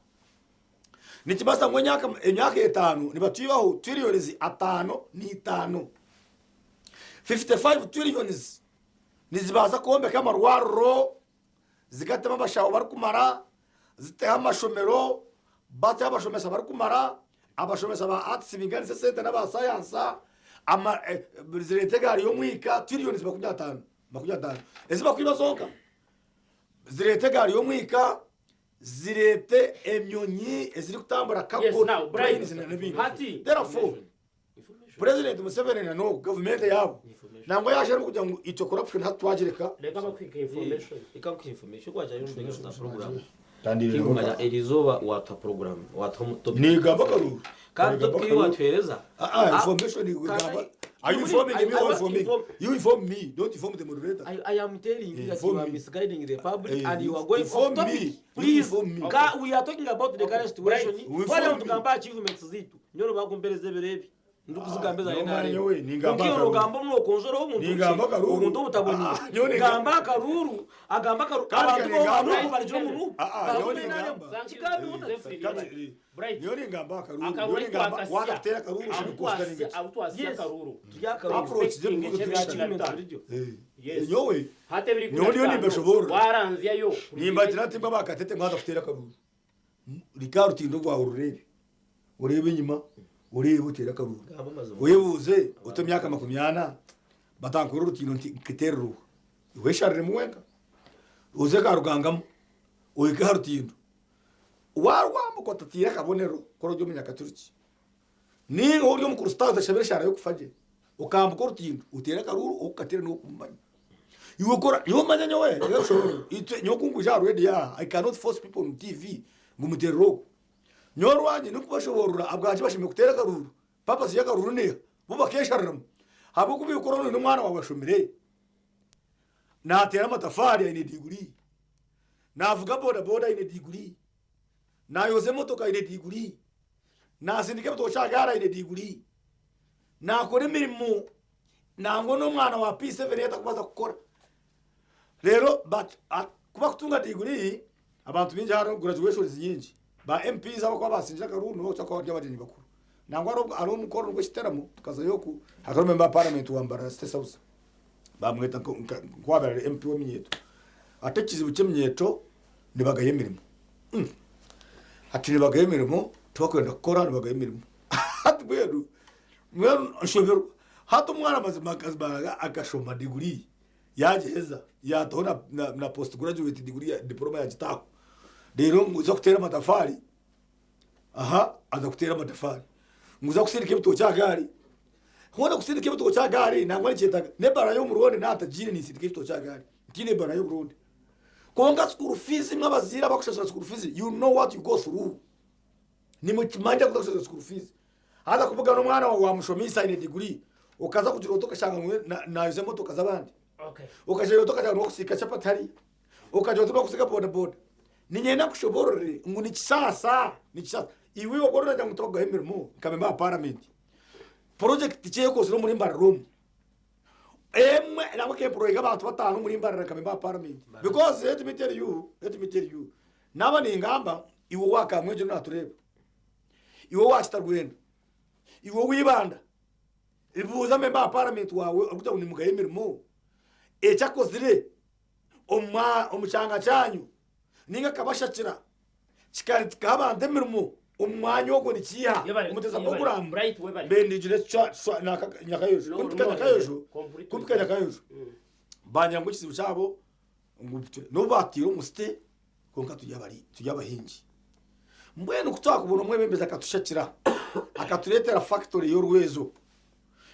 Nikibaasa ngu emyaka, emyaka etaano nibatwihaho trillions 55. 55 trillions nizibaasa kwombeka amarwariro, zikatema abashaho barikumara, ziteho amashomero, bateho abashomesa barikumara, abashomesa ba arts bainganise esente n'aba sayansa, ama zireete egaari y'omwika tiriyoni 50, 50 ezi barikwiba zonka. Zireete egaari y'omwika, zireete enyonyi ezirikutambura Yes, cargo now, Brian, planes n'ebindi. hati Therefore, Purezidenti Museveni na n'ogu gavumenti yaabo nangwa yaasharamu kugira ngu itwe corruption hati twagireka. Reka bakuhe information. Reka nkuhe information kwakira nitutegereza program. Tandire Tikumanya eriizooba watuha program watuha omu topic. Nigamba akaruru. Kandi topic ei watuheereza. Ah ah information igamba. Are you informing me or informing? You inform me, don't inform the moderator. I am telling you that you are Inform me. misguiding the public Eh, and you are going off inform topic. me. You Please, inform me. ka, we are talking about the current situation. Right. You Twari inform me. nitugamba achievements zitu. Nyowe bakumpereza ebiro ebi. Ndikuzigamba eza Ah, NRM. nyowe ningamba Kwonka iwe akaruru. nogamba omu nokonzoraho omuntu ki? Ningamba akaruru. Omuntu obutabonire. Ah, nyowe ningamba. Gamba akaruru, agamba akaruru. Kandi Abantu kare ngamba. bo barigira omu nupu. Ah, ah, Abantu nyowe ba NRM. ningamba. Kigambe ona. Zephyr, Kati, eh, Bright. Nyowe ningamba akaruru. Akaruru Nyowe ningamba twakasya. waza kuteera akaruru oshobora kukosta ninga ki? Abutwasya Yes. akaruru. Turi akaruru. Approach ze Expecting mukuzo eky'ebya turi achievements achievements burijo. Eh, Yes. Nyowe Hati ebiri Nyowe ndiyo nimbashoboorora. Waranzyayo. Nimbagira nti mbwa bakatete mwaza kuteera akaruru. Rika rutindo rwawe orureebe. Oreebe enyima, oreebe oteere akaruru. Gamba amazima. Oyebuuze oti emyaka 40 batankore orutindo nti nkiteerera oha? Iwe eshariremu wenka. Oze Karugangamu ohike aha rutindo. Waarwambuka otataire akabonero ku ori omunyakaturiki. Nainga ori omukristaayo otashabire eshaara y'okufa gye, okambuka orutindo oteere akaruru okukateera niwe okumumanya. Iwe kora, iwe omanya nyowe, reka kushoboorora. Itwe, nyowe ku nkwija aha radio aha, I cannot force people on TV ngu muteerere ogu. Nyowe orwangye n'okubashoboorora ahabwaki bashemereire kuteera akaruru, purpose y'akaruru n'eha, bo bakeeshariramu. Ahabw'okuba iwe ku oraba oine omwana waawe ashomire, naateera amatafaari aine diguri, naavuga bodaboda aine diguri, naayoza emotoka aine diguri, naasindika ebitookye aha gaari aine diguri, naakora emirimo. Nangwa n'omwana wa P7 yatakubaasa kukora. Reero but ku bakutunga diguri abantu baingi hariho graduations nyingi. Ba MPs abakuba basingire akaruuru nibo bakuba bari abagyenyi bakuru. Nangwa hariho omukoro gw'ekitaramo tukazayo oku hakaba hariho member wa parliament wa Mbarara City South bamweta nk'owabaire ari MP w'eminyeeto. Ati ekizibu ky'eminyeeto nibagaya emirimo. Ati nibagaya emirimo tibakwenda kukora nibagaya emirimo. Hati mbwenu mbwenu nshoberwa hati omwana mazima akazima akashoma diguri yagiheza yataho na, na, na post graduate degree ya diploma yagitaho rero ngu uza kuteera amatafari aha aza kuteera amatafari ngu uza kusindika ebitookye aha gaari hoona kusindika ebitookye aha gaari nangwa nikyetaaga n'ebara y'omurundi naatagiire ninsindika ebitookye aha gaari ntiine ebara y'oburundi kwonka school fees imwe abazaire abakushashura school fees you know what you go through Nimukimanya kuza kushashura school fees. Haza kubugana omwana wawe wamushomeise aine degree okaza kugira oti okashanga ngu nayoza emotoka z'abandi. Okay. Okagira oti okashanga n'okusiika chapati hariya. Okagira oti n'okusiiga boda boda. Niinyenda nkushoboororere ngu nikisaasa, nikisaasa. Iwe ogu orikugira ngu tibakugaha emirimo nka member wa parliament, project ki ei okozire omuri Mbarara omu? Emwe nangwa eka-employinga abantu bataano omuri Mbarara nka member wa parliament. Because let me tell you, let me tell you, Naaba ningamba, iwe owa Kamwengye naatureeba, iwe owa Kitarwenda, iwe owa Ibanda, buuza memba wa paramenti waawe orikugira ngu nimugaye emirimo, eki akozire omu kyanga kyanyu nainga akabashakira kikaha abantu emirimo omu mwanya ogwo nikiiha? Omuteza puroguraamu mbendingire Nyakayojo, kumpika Nyakayojo, kumpika Nyakayojo, bangira ngu ekizibu kyabo ngu n'obu baatwire omu site kwonka turi abari turi abahingi. Mbwenu ku twakubona omwebembezi akatushakira akatureetera fakitori y'orwezo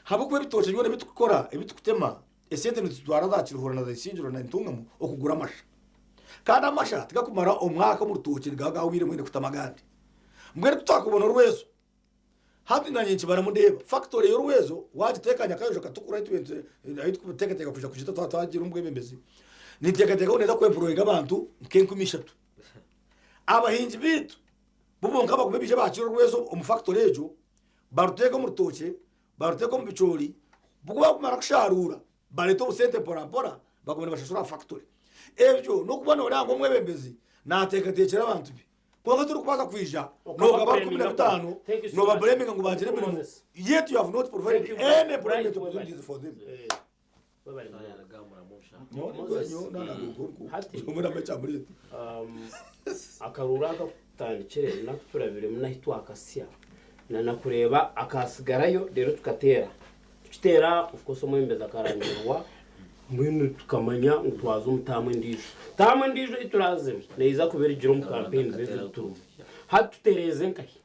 ahabw'okuba ebitookye byona ebi turikukora ebi turikutema esente nituzitwara za Kiruhura na za Isingiro na Ntungamo okugura amasha. Kandi amasha tigakumara omwaka omu rutookye nigaba gahwire mbwenu kutama agandi. Mbwenu ku twakubona orwezo Hati nanye nkibaramu ndeeba factory y'orwezo wagiteeka Nyakayojo Katukura ahu turikuteekateeka kwija kugita twaba twagira omubwebembezi, ninteekateeka ngu neeza kwemployinga abantu nk'enkumi ishatu. Abahingi baitu bo bonka bagume baije baakire orwezo omu factory egyo, baruteeke omu rutookye, baruteeke omu bicoori, ku barikumara kusharuura bareete obusente mpora mpora bagume nibashashura aha factory. Ebyo n'okuba nooreeba ngu omwebembezi naateekateekyera abantu be. Kwonka torikubaasa kwija nogaba 15 noba blaminga ngu bagire emirimo yet you have not provided any employment opportunities for them. Akaruuru aka kutandikire naku turabiremu nahi twakasya na kureeba akasigarayo reero tukateera Tukiteera of course omwebembezi akarangirwa mbwenu tukamanya ngu twaza omu taamu endiijo. Taamu endiijo ei turaazemu neija kuba erugire omu campaigns ezi turimu. Hati tutereeze nkahi?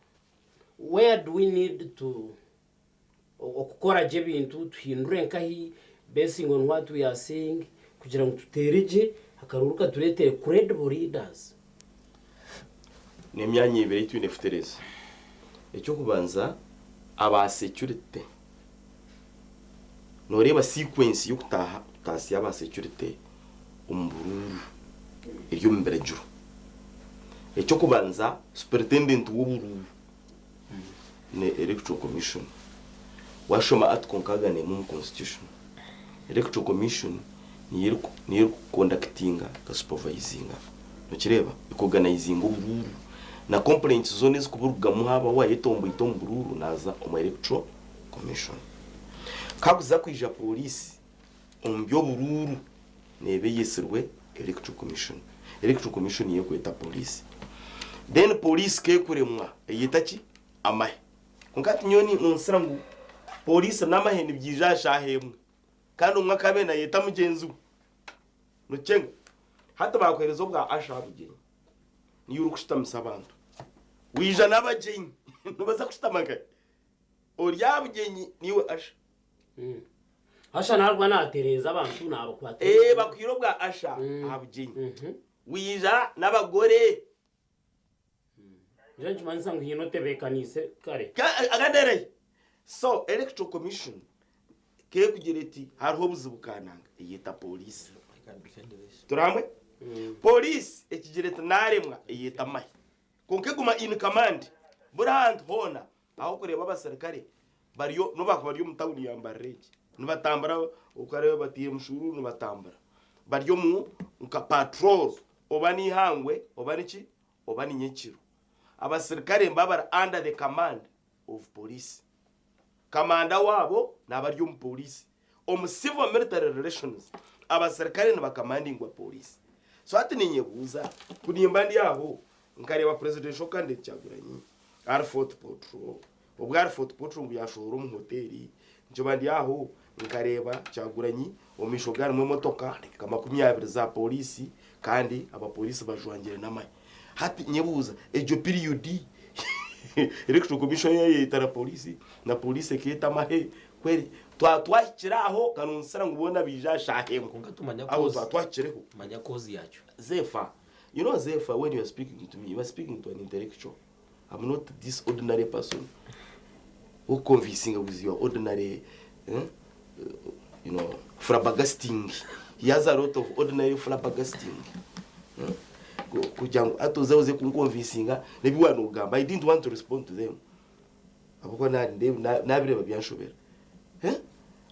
Where do we need to okukora gye ebintu tuhindure nkahi basing on what we are seeing kugira ngu tuteere gye akaruuru katureetere credible leaders. N'emyanya ebiri ei twine kutereeza. Eky'okubanza aba security. Nooreeba sequence y'okutaaha kutaasya aba security omu buruuru eri omu biragiro. Eky'okubanza superintendent w'oburuuru ne Electoral Commission. Waashoma article 61 omu constitution, Electoral Commission niyo erikukondakitinga ekasupervisinga, nokireeba, eka-organizinga oburuuru na complaints zoona ezikuburugamu haaba waayetomboita omu buruuru naaza omu Electoral Commission. Kabuza kwija pooriisi omu by'oburuuru neeba eyetsirwe Electoral Commission. Electoral Commission niyo ekweta pooriisi. Then pooriisi ku ekuremwa eyeta ki? Amahe. Kwonka hati nyowe ninsira ngu pooriisi n'amahe nibyija aha shaaha emwe kandi omwe akaba abaire nayeta mugyenzi we. Nokyenga? Hati baakuheereza obwa Asha aha bugyenyi, niiwe orikushutamisa abantu. Waija n'abagyenyi nibaza kushutama nkahi? Ori aha bugyenyi niiwe Asha. Asha naarikuba naatereeza abantu naabakwata. Ee, bakuhaire obwa Asha aha bugyenyi. Waija n'abagore. Nikyo nikimanyisa ngu haine otebeekaniise kare. Agandereyo. So, Electoral Commission ku erikugira eti hariho obuzibu kananga, eyeta pooriisi. Turi hamwe? Pooriisi ekigira eti naaremwa, eyeta amahe. Kwonka eguma in command buri ahantu hoona ahu orikureeba abaserukare bariyo, n'obu baakuba bari omu tawuni ya Mbarara egi. Nibatambura okareeba bataire omushururu nibatambura bari omu nka patrol oba n'eihangwe oba niki oba ni nyekiro. Abasirikare nibaba bari under the command of police. Kamanda waabo naaba ari omupoliisi. Omu civil military relations abasirikare nibakamandingwa poliisi. So hati ninyebuuza ku nimba ndi aho nkareeba presidential candidate Kyagulanyi ari Fort Portal, Obwo ahari Fort Portal ngu yashohora omu hoteri, nkiba ndi aho nkareeba Kyagulanyi omu maisho ge harimu emotoka nka 20 za poliisi kandi abapoliisi bajwangire n'amahe. Hati nyebuuza egyo period Electoral Commission yayeta na poliisi na poliisi ekeeta amahe kweri twaba twahikire aho kanonsira ngu boona baije aha shaaha emwe Kwonka tumanya aho cause. twaba twahikireho. Manya cause yakyo. Zefa, you know Zefa when you are speaking to me you are speaking to an intellectual. I'm not this ordinary person who convincing with your ordinary eh, you know, flabbergasting. He has a lot of ordinary flabbergasting. Eh, kugira ngu ati oze oze kunconvincinga nebi wanogamba. I didn't want to respond to them. Ahabw'okuba nabireba byanshobera. Eh?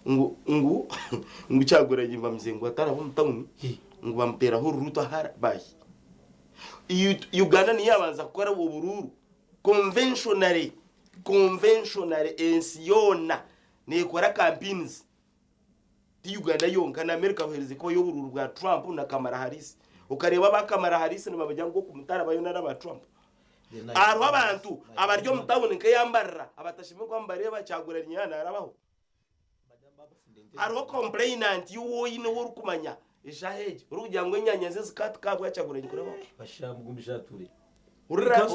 Ngu ngu ngu Kyagulanyi bamuze ngu ataraba omu town ngu bamuteraho oruruuto ahari bahi. Uganda niyo yabanza kukora oburuuru conventionally, conventionally ensi yoona nekora campaigns ti Uganda yonka na America buherize kubayo oburuuru bwa Trump na Kamala Harris okareeba aba Kamala Harris nibabagira ngu oku mutarabayo nari aba Trump. Hariho abantu abari omu tawuni nk'eyambarira abatashemereire kuba nibareeba Kyagulanyi yaaba narabaho. Hariho complainant ou oine ou orikumanya eshaaha egi orikugira ngu enyanya ze zikaatuka ahabwa Kyagulanyi kurabaho. Hurira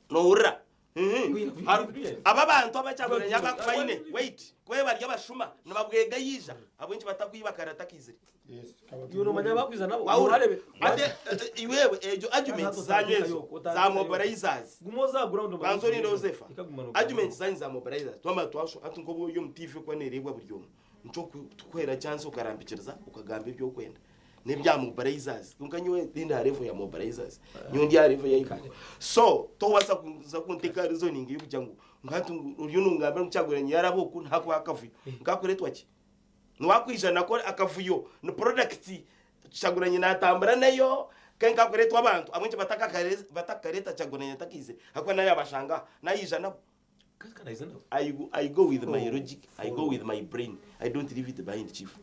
nohurira Aba abantu aba Kyagulanyi abakuba aine wait ku bari abashuma nibabwega yaija ahabw'enki batakwiba kare atakaizire. Wahurira ate iwewe egyo argument zanyu ezo za mobilizers banza orinde Ozefa argument zanyu za mobilizers twamara twasho hati nk'obu ori omu TV ekuba nereebwa buri omwe nikyo tukuhera chance okarambikiriza okagamba ebi orikwenda n'ebya mobilizers kwonka nyowe tindi aha level ya mobilizers nyowe ndi aha level y'ahaiguru so tokubaasa kuza kunteka reasoning y'okugira ngu hati oriyo nongambira ngu Kyagulanyi yaraba oku nihakubaho akavuyo nkakureetwa ki? Niwakwija nako akavuyo ni product Kyagulanyi natambura nayo kandi kakuretwa abantu abwenki batakakareta Kyagulanyi atakaizire ahakuba nawe yabashanga aha nayija nabo. I, I go with my logic, I go with my brain, I don't leave it behind chief.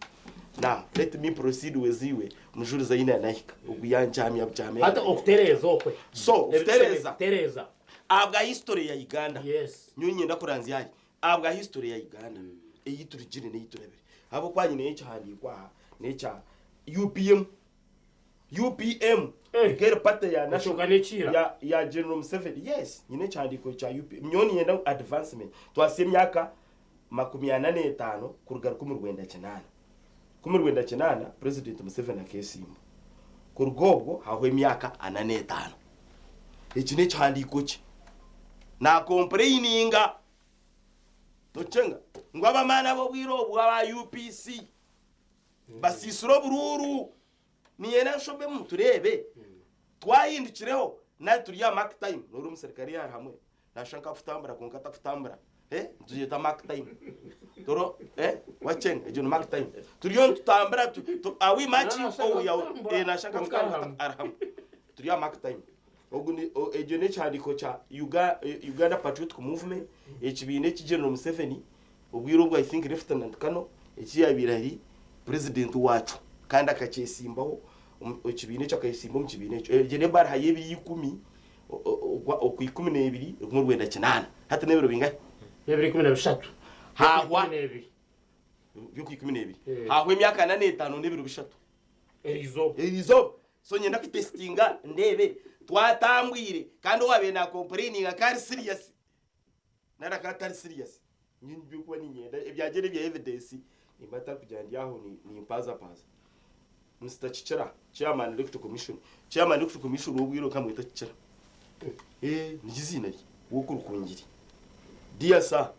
Now, let me proceed with iwe mujurizi aine anahika ogu yankyamya bukyamya. Hati okutereeza okwe. So, okutereeza. Okutereeza. Ahabwa history ya Uganda. Yes. Nyowe niinyenda kuranzya ahi. Ahabwa history ya Uganda ei turugire n'ei turabire. Ahabw'okuba nyineyo ekihandiiko aha n'ekya UPM. UPM Eh, nikyo eri party ya ekyo national ka n'ekiira. ya ya General Museveni. Yes, nyine ekihandiiko kya UPM. Nyowe niinyenda ngu advancement. Twasya emyaka 45 kuruga 1980. 1980 President Museveni akeesimba. Kuruga obwo hahwa emyaka 45. Eki n'ekihandiiko kye. Naakompureyininga. Nokyenga ngu abamaani ab'obwire obu aba UPC basiisire oburuuru. Niinyenda nshomemu tureebe twahindukireho nari turi aha mark time. Noreeba omuserukare yaari hamwe naashusha nk'akutambura kwonka atakutambura. Nitugyeta mark time. Toro eh wakyenga egyo ni mark time. Turiyo nitutambura are we marching or we are eh naashusha nk'akutambura ari hamwe. Turi aha mark time. Ogu ni egyo n'ekihandiiko kya Uganda Patriotic Movement, ekibiina eki General Museveni obwire obwo I think Lieutenant Colonel eki yaabaire ari President waakyo kandi akakyesimbaho ekibiina ekyo akeesimba omu kibiina ekyo. Egyo n'ebaruha y'ebiro ikumi okwa 12 1980. Hati n'ebiro bingahi? N'ebiro 13. Haahwa by'okwa 12. Haahwa emyaka ana n'etaano n'ebiro bishatu. Eriizooba. Eriizooba. So niinyenda kutesitinga ndeebe twatambwire kandi owaabaire naakompureininga akaba ari siriyasi nari akaba atari siriyasi. Nyowe nibyo ndikuba niinyenda ebyangye n'ebya evidence nimba ntarikugira ndi aho nimpazapaaza. Mister Kikira, Chairman Electoral Commission, Chairman Electoral Commission ow'obwire nkamweta Kikira. Ee, niryo eiziina rye, w'okurukungiri. Dear sir,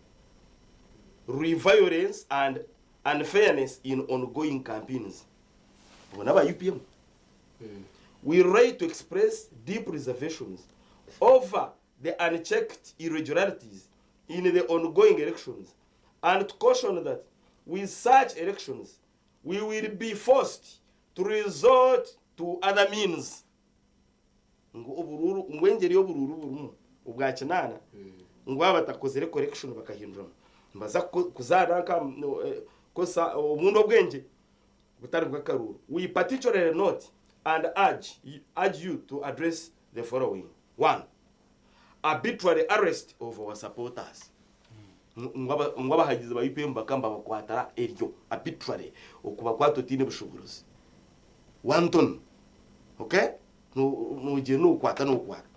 re violence and unfairness in ongoing campaigns. Abo n'aba UPM. We write to express deep reservations over the unchecked irregularities in the ongoing elections and to caution that with such elections, we will be forced to resort to other means. Ngu oburuuru ngu engyeri y'oburuuru burimu obwa kinaana ngu baaba batakozire correction bakahinduramu nibaza kuzaana nka kukozesa obundi obwengye butari bw'akaruuru. We particularly note and urge urge you to address the following, one. Arbitrary arrest of our supporters. Ngu abahagizi ba UPM bakaba nibabakwatira eryo arbitrary, okubakwata otaine bushoboorozi. Wanton. Okay? Noogyenda nookwata nookwata.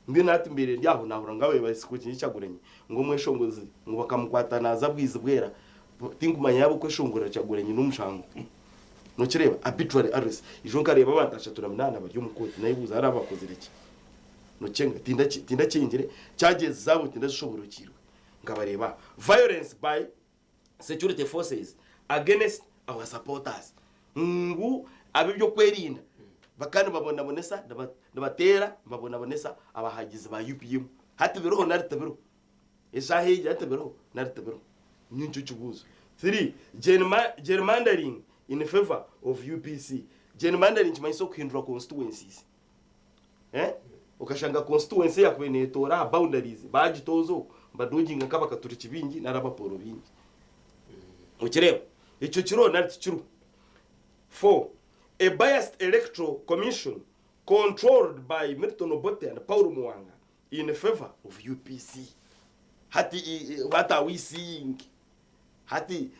Mbwenu hati mbaire ndi aho naahurira ngu abaire bari Kyagulanyi ngu omweshongozi ngu bakamukwata naaza Bwizi Bwera. Tinkumanya yaaba okweshongorera Kyagulanyi n'omushango. Nokireeba? Arbitrary arrest. Ijo nkareeba abantu 38 bari omu kooti nayebuuza hariho abakozire ki? Nokyenga tindakyengire charges zaabo tindazishoborokirwe. Nkabareeba violence by security forces against our supporters ngu ab'ebyokwerinda bakaba nibabonabonesa nibateera nibabonabonesa abahagizi ba UPM. Hati biriho nari tibiriho? Eshaaha egi hati biriho nari tibiriho? Nikyo kibuuzo. 3 gerrymandering in favour of UPC. Gerrymandering nikimanyisa okuhindura constituencies. Eh? Okashanga constituency eyakubaire netoora aha boundaries bagitooza okwo nibadoginga nk'abakaturiki baingi nari abaporo baingi. Okireeba? Ekyo kiriho nari tikiriho? 4 A biased electoral commission controlled by Milton Obote and Paul Muwanga in favour of UPC. Hati what are we seeing? Hati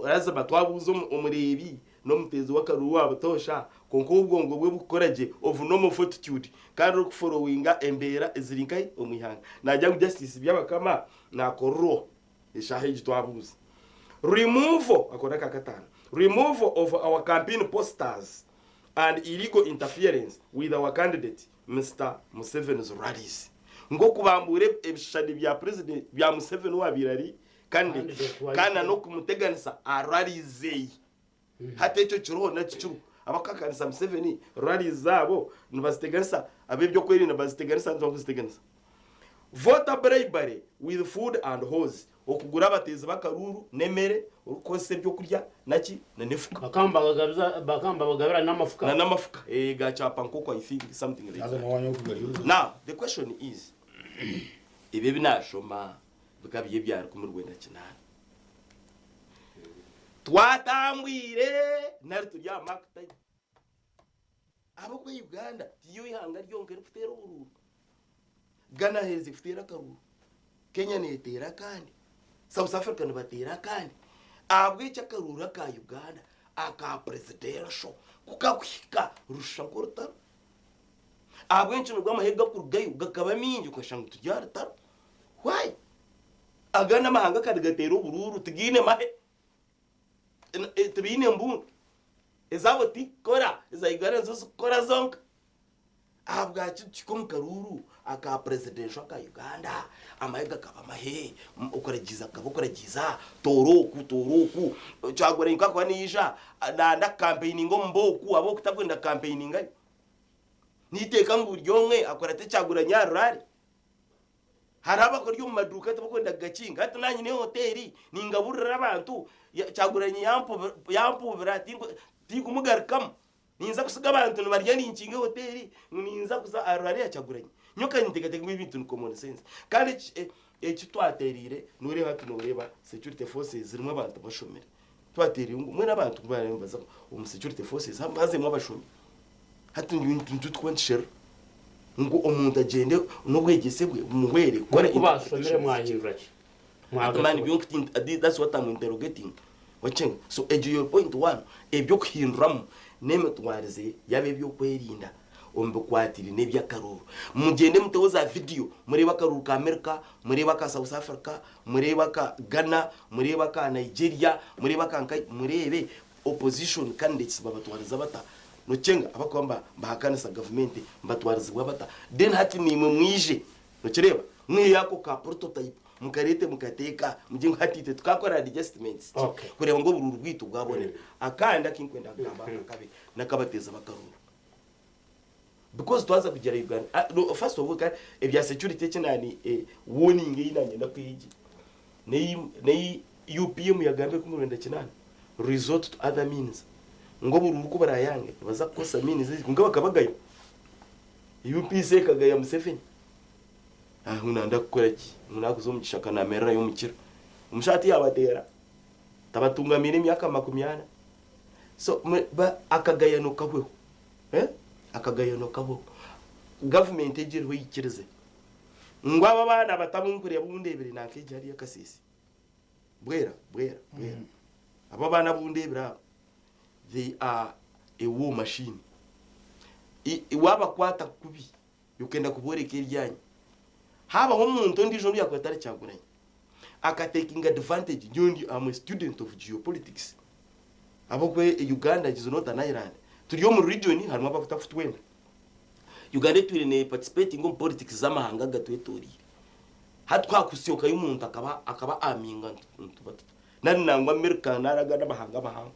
lazima twabuuza omureebi n'omuteezi w'akaruru wa butoosha kwonka obwongo bwe bukukora gye of normal fortitude kandi orikuforowinga embeera eziri nkahi omu ihanga naagira ngu Justice Byabakama naakorerwa eshaaha egi twabuuza. Removal, ako n'aka kataano, removal of our campaign posters and illegal interference with our candidate Mister Museveni's rallies. Nk'okubambuura ebishushani bya president bya Museveni owaabaire ari candidate Candidate wa kandi UPM. n'okumuteganisa aha rallies ze. Hati ekyo kiriho nari tikiriho? Abarikuhakanisa Museveni rallies zaabo nibaziteganisa, ab'ebyokwerinda nibaziteganisa nibaziteganisa. Voter bribery with food and hose, okugura abateezi b'akaruuru n'emere orikukozesa ebyokurya naki na n'efuka. Bakaba nibabagabiza bakaba nibabagabira n'amafuka. Na n'amafuka eh, ga kyapa nkoko I think something like Haza that. n'owaanya okugarya Now the question is ebi ebi naashoma bikaba biri ebya 1980. Twatambwire nari turi aha mark time? Ahabw'okuba Uganda tiyo ihanga ryonka erikuteera oburuuru. Ghana herize kuteera akaruuru, Kenya neeteera akandi, South Africa nibateera akandi. Ahabw'eki akaruuru aka Uganda aka presidential ku kakuhika rushusha nk'orutaro. Ahabw'enki nibwo amahe gakurugayo gakaba maingi okashanga ngu turi aha rutaro. Why? Agandi amahanga ka nigateera oburuuru tigaine mahe. Tibaine mbundu. Ezaabo tikukora, eza Uganda nizo zikukora zonka. Ahabwaki tuhika omu karuuru aka presidential aka Uganda, amahe gakaba amahe, okuragiiza kukaba okuragiiza, toora oku, toora oku, Kyagulanyi ku arikuba naija nayenda kukampeininga omu b'oku ab'oku tarikwenda kukampeiningayo. N'eiteeka ngu buri omwe akurate Kyagulanyi aha rurare. Hariho abakora omu maduuka tibakwenda kugakinga. Hati naanye nyine hoteeri ningaburira abantu, Kyagulanyi yampuubira tinkumugarukamu. Ninza kusiga abantu nibarya ninkinga ehoteeri ngu ninza kuza aha rurare ya Kyagulanyi. Nyowe ka ninteekateeka ngu ebintu ni common sense. Kandi eki twateereire nooreeba hati nooreeba security forces zirimu abantu bashomire. Twateereire ngu mbwenu abantu ku baraabe nibaza omu security forces hazemu abashomi. Hati nikyo turikuba nitusherura ngu omuntu agyende n'obwegyese bwe bumuhwere kukora Ku baashomire interpretations. mwahindura ki? Hati man byonka that's what I'm interrogating. Wakyenga? So egyo yo point one, eby'okuhinduramu n'emitwarize y'ab'ebyokwerinda omu bikwatiraine n'eby'akaruuru. Mugyende muteho za vidiyo mureebe akaruuru ka America, mureebe aka South Africa, mureebe aka Ghana, mureebe aka Nigeria, mureebe aka nkahi, mureebe opposition candidates babatwariza bata. Nokyenga? Abarikuba nibahakanisa gavumenti nibatwarizibwa bata. Then hati naimwe mwije Nokireeba? Mwiheyo ako ka prototype mukareete mukateeka mugire ngu hati itwe tukakora adjustments ki Okay. kureeba ngu oburuuru bwaitu bwabonera. Akandi akinkwenda kugamba aka kabi n'akabateezi b'akaruuru. Because twaza kugira Uganda, ah, no, first of all, ka, ebya security eki nani eh, warning ei nanyenda kuha egi. Neyi neyi UPM yagambire 19. Resort to other means. Ngu oburuuru ku burayange nibaza kukozesa means ezi kwonka bakabagaya. UPC ekagaya Museveni. Ah, ngu nanda kukora ki? Ngu nakuza omu kishaka namererayo omu kiro. Omushaija tiyabateera. Tabatungamiire emyaka 40. So ba, akagayano kahweho. Eh? Akagayano kahweho. Gavumenti egi eriho eyikirize ngu aba abaana bato abu nkureeba obu ndeebire nanka egi hariya Kasese. Bwera, bwera, bwera. Abo abaana abu ndeebire abo, they are a war machine. I, waabakwata kubi, okenda kubooreka eryanyu, haabaho omuntu ondiijo ondi yaakuba atari Kyagulanyi, akatekinga advantage, nyowe ndi, am a student of geopolitics. Ahabw'okuba Uganda is not an island. Turi omu region harimu abakutakutwenda. Uganda etwire ne participatinga omu politics z'amahanga agatwetoreire. Hati ku hakusyokayo omuntu akaba akaba arminga nituba tuta? Nari nangwa America nari agandi amahanga amahango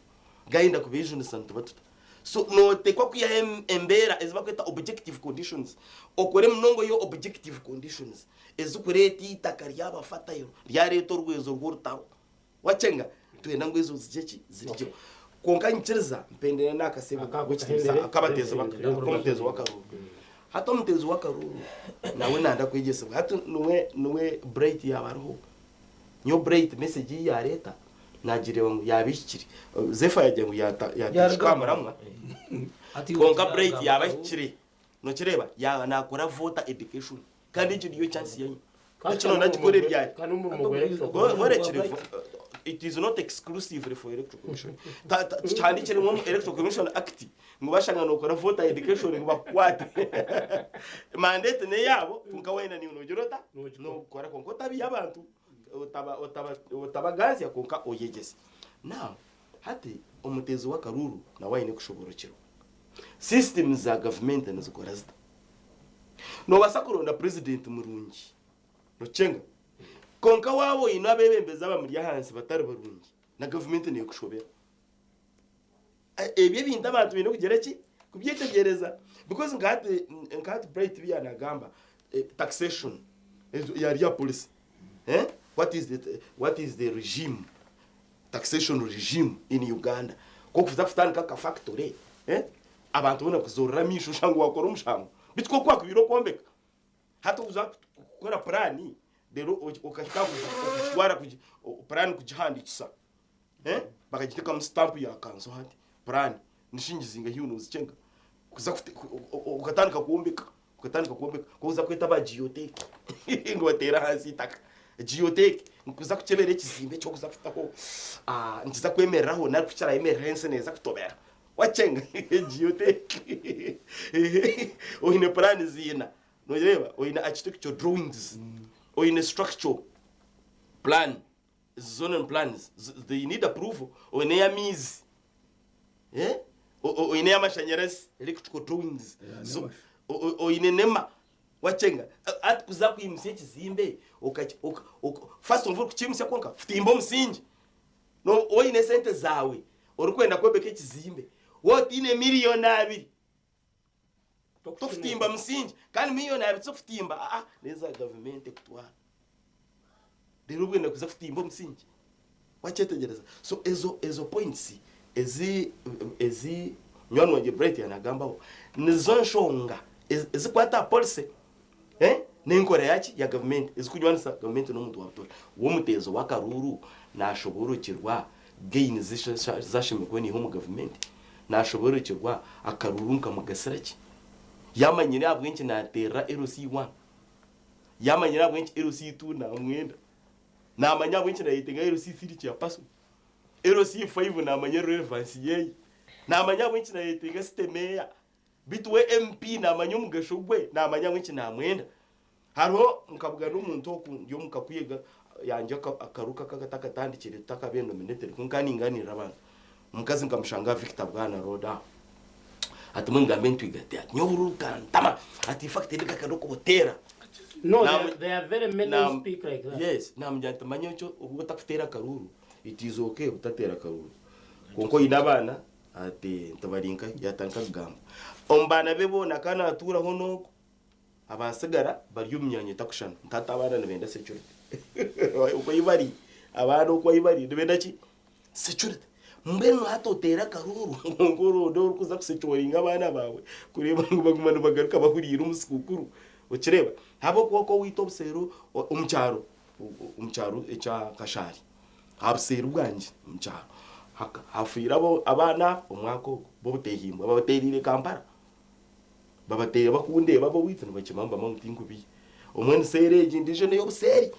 gayenda kubejunisa nituba tuta? So notekwa kwihaho embeera ezi bakweta objective conditions, okore munonga oyiheho objective conditions ezikureeta eitaka ryaba fertile ryareeta orwezo rw'orutaro. Wakyenga nitwenda ngu ezo zigye ki zirigyeho. Kwonka nyikiriza mpendere n'akasebo k'ekitiinisa ak'abateezi ak'omuteezi w'akaruuru. Hati omuteezi w'akaruuru nawe nanda kwegyesibwa. Hati niwe niwe Bright yaaba ariho. Nyowe Bright message ei yaareeta naagireeba ngu yaaba ehikire. Zefa yaagira ngu yaata yaateshuka aha muramwa. Kwonka Bright yaaba ahikire. Nokireeba yaaba naakora voter education. Kandi egyo niyo chance yanyu. Eki noona gikora ebyanyu. Kandi omurimo gwa Electoral Commission. Horekire, it is not exclusively for Electoral Commission. Kihandikire ngu omu Electoral Commission Act ngu bashanga nokora voter education ngu bakukwate. Mandate neyaabo kwonka wayenda niiwe nogira ota? Nokora kwonka otabiiha abantu, otabaganzya kwonka oyegyese. Now hati omuteezi w'akaruuru nawe aine kushoborokyerwa. Systems za gavumenti nizikora zita? Noobaasa kuronda purezidenti murungi, nokyenga, kwonka waaba oine abeebembezi abamuri ahansi batari barungi, na gavumenti neekushobera. Ebyo ebintu abantu baine kugira ki? Kubyetegyereza. Because nka hati, nka hati Bright ebi yaanagamba, taxation yari ya policy. What is the, what is the regime, taxation regime in Uganda? Ku okuza kutandika aka factory, Abantu boona kuzoorora amaisho oshange waakora omushango. Beitu ku okwakubaire okwombeka, hati oza kukora puraani reero okahika aha kugitwara puraani kugihandiikisa, bakagiteekamu sitampu ya kanso hati puraani nishingi zingahi iwe noozikyenga kuza okatandika kwombeka. Okatandika kwombeka ku oza kweta aba geotech ngu bateere ahansi eitaka. Geotech nikuza kukyebera ekizimbe eki orikuza kutaho nikiza kwemereraho nari ku kirayemereraho ensi neeza kutobera. Wakyenga geotech oine puraani ziina noreeba oine architectural drawings oine structural plan zoning plans they need approval oine ey'amaizi oine ey'amashanyarazi electrical drawings oine nema wakyenga hati kuza kwimutsya ekizimbe first of all kukiimutsya kwonka kutimba omusingi oine esente zaawe orikwenda kwombeka ekizimbe waaba otaine miriyoni abiri Tokutimba musingi kandi miriyoni abiri tizokutimba aa neza gavumenti ekutwara reero obwenda kuza kutimba omusingi wakyetegyereza so ezo ezo points ezi ezi munywani wangye Bright yanagambaho nizo nshonga ezikwata aha policy n'enkora yaki ya gavumenti ezikunywanisa gavumenti n'omuntu wa butoosha. W'omuteezi w'akaruuru naashoboorokyerwa gains ezi ashemereire kuba naiha omu gavumenti? Naashoboorokyerwa akaruuru nikamugasira ki? Yaamanyire ahabw'enki naateerera LC1? Yaamanyire ahabw'enki LC2 naamwenda? Naamanya ahabw'enki naayetenga LC3 chairperson? LC5 naamanya relevance yeeye? Naamanya ahabw'enki naayetenga city mayor? Beitu we MP naamanya omugasho gwe, naamanya ahabw'enki naamwenda. Hariho nkabugana omuntu oku ndi omu kakwega yangye akaruka katakatandikire tutakabaire nominated kwonka ningaanirira abantu. Omukazi nkamushanga aha Victor Bwana road aho. Ati mbwenu ngambe ntwiga ati ati nyowe oburuuru bukantama ati infact ndikaka n'okubuteera. No, there are very many who speak like that. Yes, namugira nti manya ekyo obu otakuteera akaruuru it is okay obutateera akaruuru kwonka oine abaana Ati, Ntibarinka, yaatandika kugamba. Omu baana be boona akaba naatuuraho n'ogwo, abaatsigara bari omu myanya etakushushana. Nti hati abaana nibenda security. Okwo ahi bari, abaana okwo ahi bari nibenda ki? Security. Mbwenu hati oteere akaruuru kwonka oronde orikuza kusecuringa abaana baawe kureeba ngu baguma nibagaruka bahuriire omu sikuukuru. Okireeba? Ahabw'okuba oku owaitu obuseeri omu kyaro, omu kyaro ekya Kashaari, aha buseeri bwangye omu kyaro, hafiire abaana omwaka ogu b'obuteehimbwa babateereire Kampala. Babateire bakundeeba ab'owaitu nibakimanya nibamanya ngu tinkubiiha. Omwe ni seeri egi endiijo n'ey'obuseeri.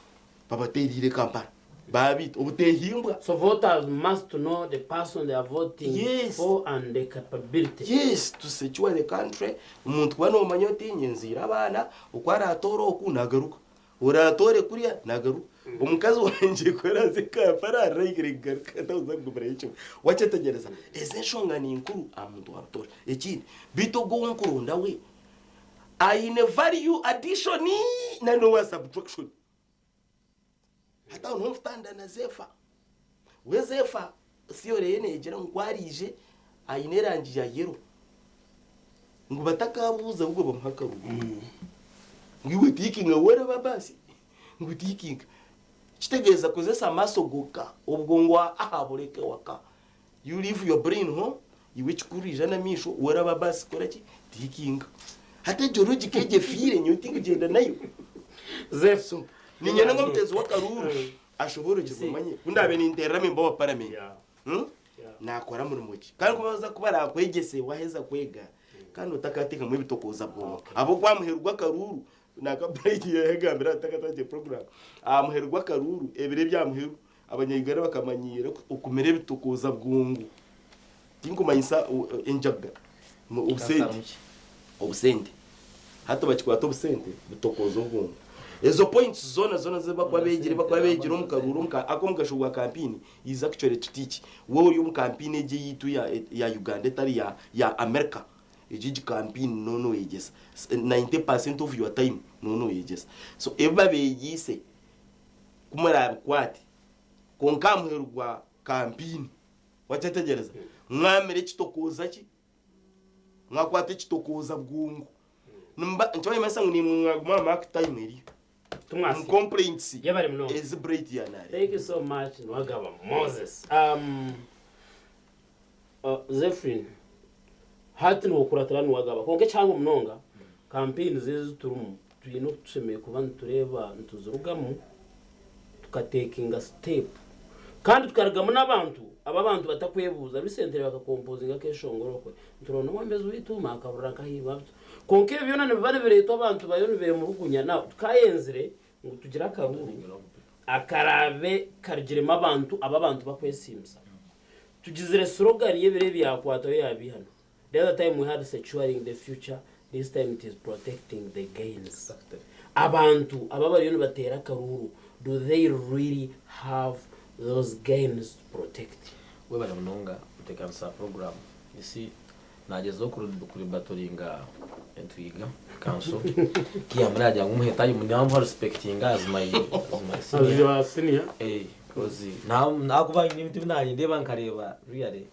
Babateereire Kampala baabaita obuteehimbwa. So voters must know the person they are voting Yes. for and the capability. Yes, to secure the country. Omuntu kuba noomanya oti nye nzaire abaana, oku araatoore oku naagaruka. Oraatoore kuriya naagaruka. Omukazi wangye ku araaze Kampala ararahire kugaruka takuza kugumirayo kimwe. Wakyetegyereza? Ezi enshonga ni nkuru aha muntu wa butoosha. Ekindi, beitu ogwo ou nkuronda we aine value addition nari n'owa subtraction? Hati aho niho nkutandira na Zeefa. We Zeefa theory ye neegira ngu ku araije aine erangi ya yellow, ngu batakabuuza ahubwo bamuhe akaruru. Ngu iwe tiikinga waraba baasi, ngu tiikinga. Kitegeeza kozesa amaso goka, obwongo aha bureke waka. You leave your brain home, iwe ekikuru ija n'amaisho waraba baasi kora ki? Tiikinga. Hati egyo logic egyo efiire nyowe tinkugyenda nayo. Zefu. Niinyenda ngu omuteezi w'akaruuru ashoboorokyerwe omanye ku ndaabe ninteerera memba wa paramenti, naakora murimo ki? Kandi ku baaza kuba baraakwegyese waaheza kwega kandi otakateekamu ebitokooza bwonko. Ahabw'okuba aha muheru gw'akaruuru, naaka Bright yaagambire aha tutakatandikire puroguraamu, aha muheru gw'akaruuru, ebiro ebya muheru, Abanya-Uganda bakamanyiira okumira ebitokooza bwongo. Tinkumanyisa enjaga, obusente, obusente. Hati bakikwata obusente butokooza obwongo. Ezo points zoona zoona ezi bakuba beegire, bakuba beegire omu karuuru omu ka ak'omugasho gwa kampeyini is actually to teach. Waaba ori omu kampeyini egi eyaitu ya ya Uganda etari ya ya America, egyo egi kampeyini nooba nooyegyesa. 90% of your time nooba nooyegyesa. So ebi babeegyeise ku muraabikwate, kwonka aha muheru gwa kampeyini, wakyetegyereza, mwamira ekitokooza ki? Mwakwata ekitokooza bwongo. Nimuba, nikibamanyisa ngu naimwe mwaguma aha mark time eriyo. Tumwasiima. Omu complaints Yebare munonga. ezi Bright yanaareeta. Thank you so much Niwagaba Moses. Zephyrine, hati nokuratira Niwagaba kwonka ekihango munonga campaigns ezi turimu twine oku tushemereire kuba nitureeba nituzirugamu tukatekinga step kandi tukarugamu n'abantu abu abantu batakwebuuza. Recently bakakompozinga akeshongoro okwe nituronda omwebembezi waitu nakaburira nkahiiba kwonka ebyo byona nibiba nibireetwa abantu bariyo nibemurugunya now tukayenzire ngu tugire akaruuru akaraabe karugiremu abantu abu abantu bakwesiimisa. Tugizire slogan y'ebiro ebyakwatwayo ya bihano, The other time we had securing the future, this time it is protecting the gains. Abantu aba abariyo nibateera akaruuru, do they really have those gains to protect? Webare munonga kutekanisa program. You see, nagyezaho kuribatoringa entwiga kanso kiyamura yagira ngu muhe time namuha respectinga as my as my As senior. your senior. Eh, cause nakuba nyine ebintu ebi naanindeeba nkareeba really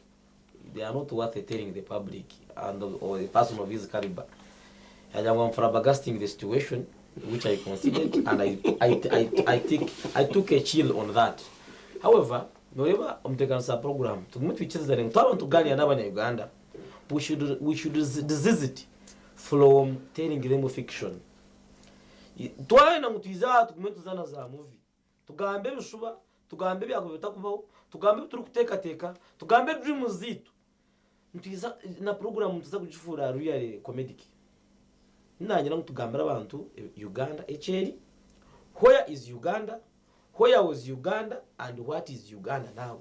they are not worth telling the public and or a person of his caliber. Yagira ngu I'm flabbergasting the situation which I considered and I took a chill on that. However, noreeba omuteekanisa wa program tugume twikirizane ngu twaba nitugaaniira n'abanya Uganda we should desist from telling them fiction. Twayenda ngu twije aha tugume tuze na za movie Tugambe ebishuba, tugambe ebyakuba bitakubaho, tugambe ebi turikuteekateeka, tugambe dreams zaitu. Nitwiza na program nituza kugifuura really comedic. Nanyenda ngu tugambire abantu Uganda eki eri, where is Uganda, where was Uganda and what is Uganda now.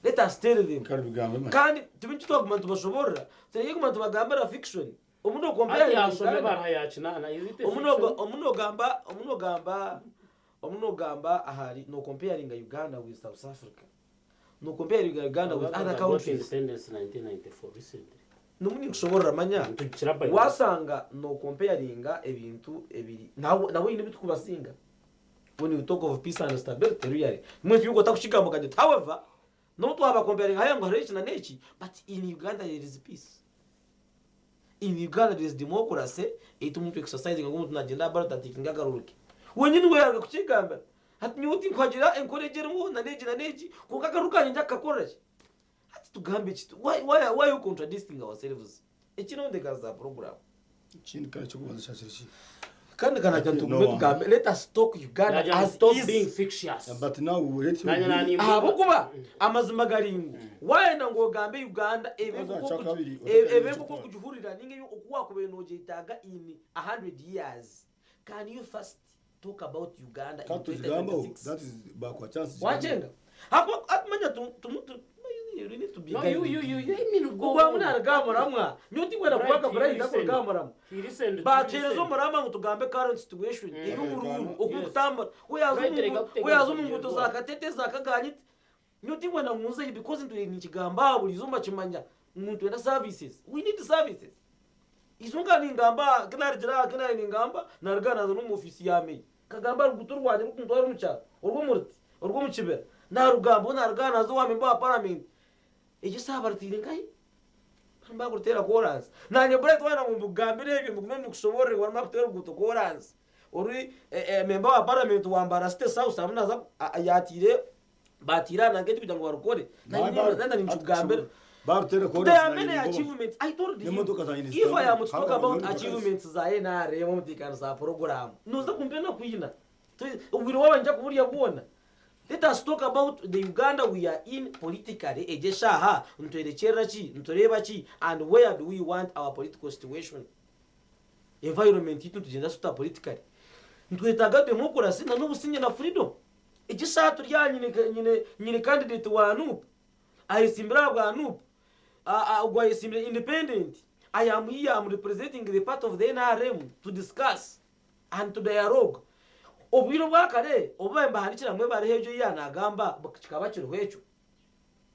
Let us tell them. Kandi bigambe amazima. Kandi tibi twaguma nitubashoborora, tureke kuguma nitubagambira fiction. Omu Hati nokomparinga yashoma Uganda. ebaruha ya kinaana, is it a Omu noga- fiction? omu nogamba omu nogamba omu nogamba ahari nokomparinga Uganda with South Africa. Nokomparinga Uganda with other Uganda got countries. independence 1994 recently. Nomu ninkushoborora manya Nitugikira by wasanga nokomparinga ebintu ebiri nawe nawe haine ebi tukubasinga. When you talk of peace and stability really. Mbwenu tibiine otakukigamba okagira oti however nobu twabakomparinga haihi ngu hariho eki na n'eki but in Uganda there is peace. In Uganda there is democracy ei omuntu exercisinga ngu omuntu nagyenda aha ballot atickinge akaruru ke. Wenyini weyaruga kukyegambira ati nyowe tinkuhagira enkora egi erimu na n'egi na n'egi kwonka akaruru kangye ningya kukakorera ki? Hati tugambe ki? Why, why, why are you contradicting ourselves? Eki nondeka za program. Ekindi kare ekyokubanza kyakiri ki? Kandi kanagira Ati, tugume no. tugambe let us talk Uganda Nagira ngu as stop is. being fictitious. But now we let you Nanye be. nani- Ahabw'okuba amazima gari ngu wayenda ngu ogambe Uganda ebe Oza nk'oku kyakabiri, ebe otakabiri nk'oku okugihurira ninga oku wakubaire nogyetaaga in 100 years. Can you first talk about Uganda in Kandi tuzigambaho 2026? that is bakwa chance. Wakyenga hakuba atumanya tu tu tu you need to be No, you, guided. you, you, you, I mean, go Kugwa on. munara gamuramwa nyotigwera Right, kubaka he burayi listened. gamuramwa He listened to batereza listen. omurama ngu tugambe current situation ey'obururu okukutambura Right, reka kutegereza weyaza omu nguuto kugyerwa. za katete za kaganyiti nyotigwena ngunzeyi because ntwire nikigamba buri izooba kimanya ngu nitwenda services, we need services. Izo nga ningamba kinarigira kinari ningamba naruga naza n'omu ofisi ya meya kagamba ruguto rwangye rukuntwara omu kyaro orw'omuriti orw'omu kibira narugamba naruga naza owa member wa parliament egyo saaha barutiire nkahi bakuruteera koransi nanye Bright waana ngu mbugambire ebyo mbigume nikushoborere waruma kuteera oruguuto koransi ori member wa parliament wa Mbarara City South amu naza yatiire batiire aha nanka kugira ngu barukore nanda ninkikugambira. Barutera There are many achievements. I told you. N'emotoka zangye If I am to talk nizitambura. about achievements za NRM omuteekano za program, noza kumpe na kwina. Obwire waba nja kuburya bwona. Let us talk about the Uganda we are in politically. Egyo eshaaha nitwerekyerera ki, nitureeba ki, and where do we want our political situation? Environment yitu nitugyenda tuta politically? Nitwetaaga democracy na n'obusinge na freedom. Egyo eshaaha turi aha nyine, nyine, nyine candidate wa NUP ayesimbire aha bwa NUP, ogwo ayesimbire independent. I am here, I'm representing the part of the NRM to discuss and to dialogue. Obwire obwakare obu babahandikira mwe bariho ebyo ya nagamba kikaba kiriho ekyo.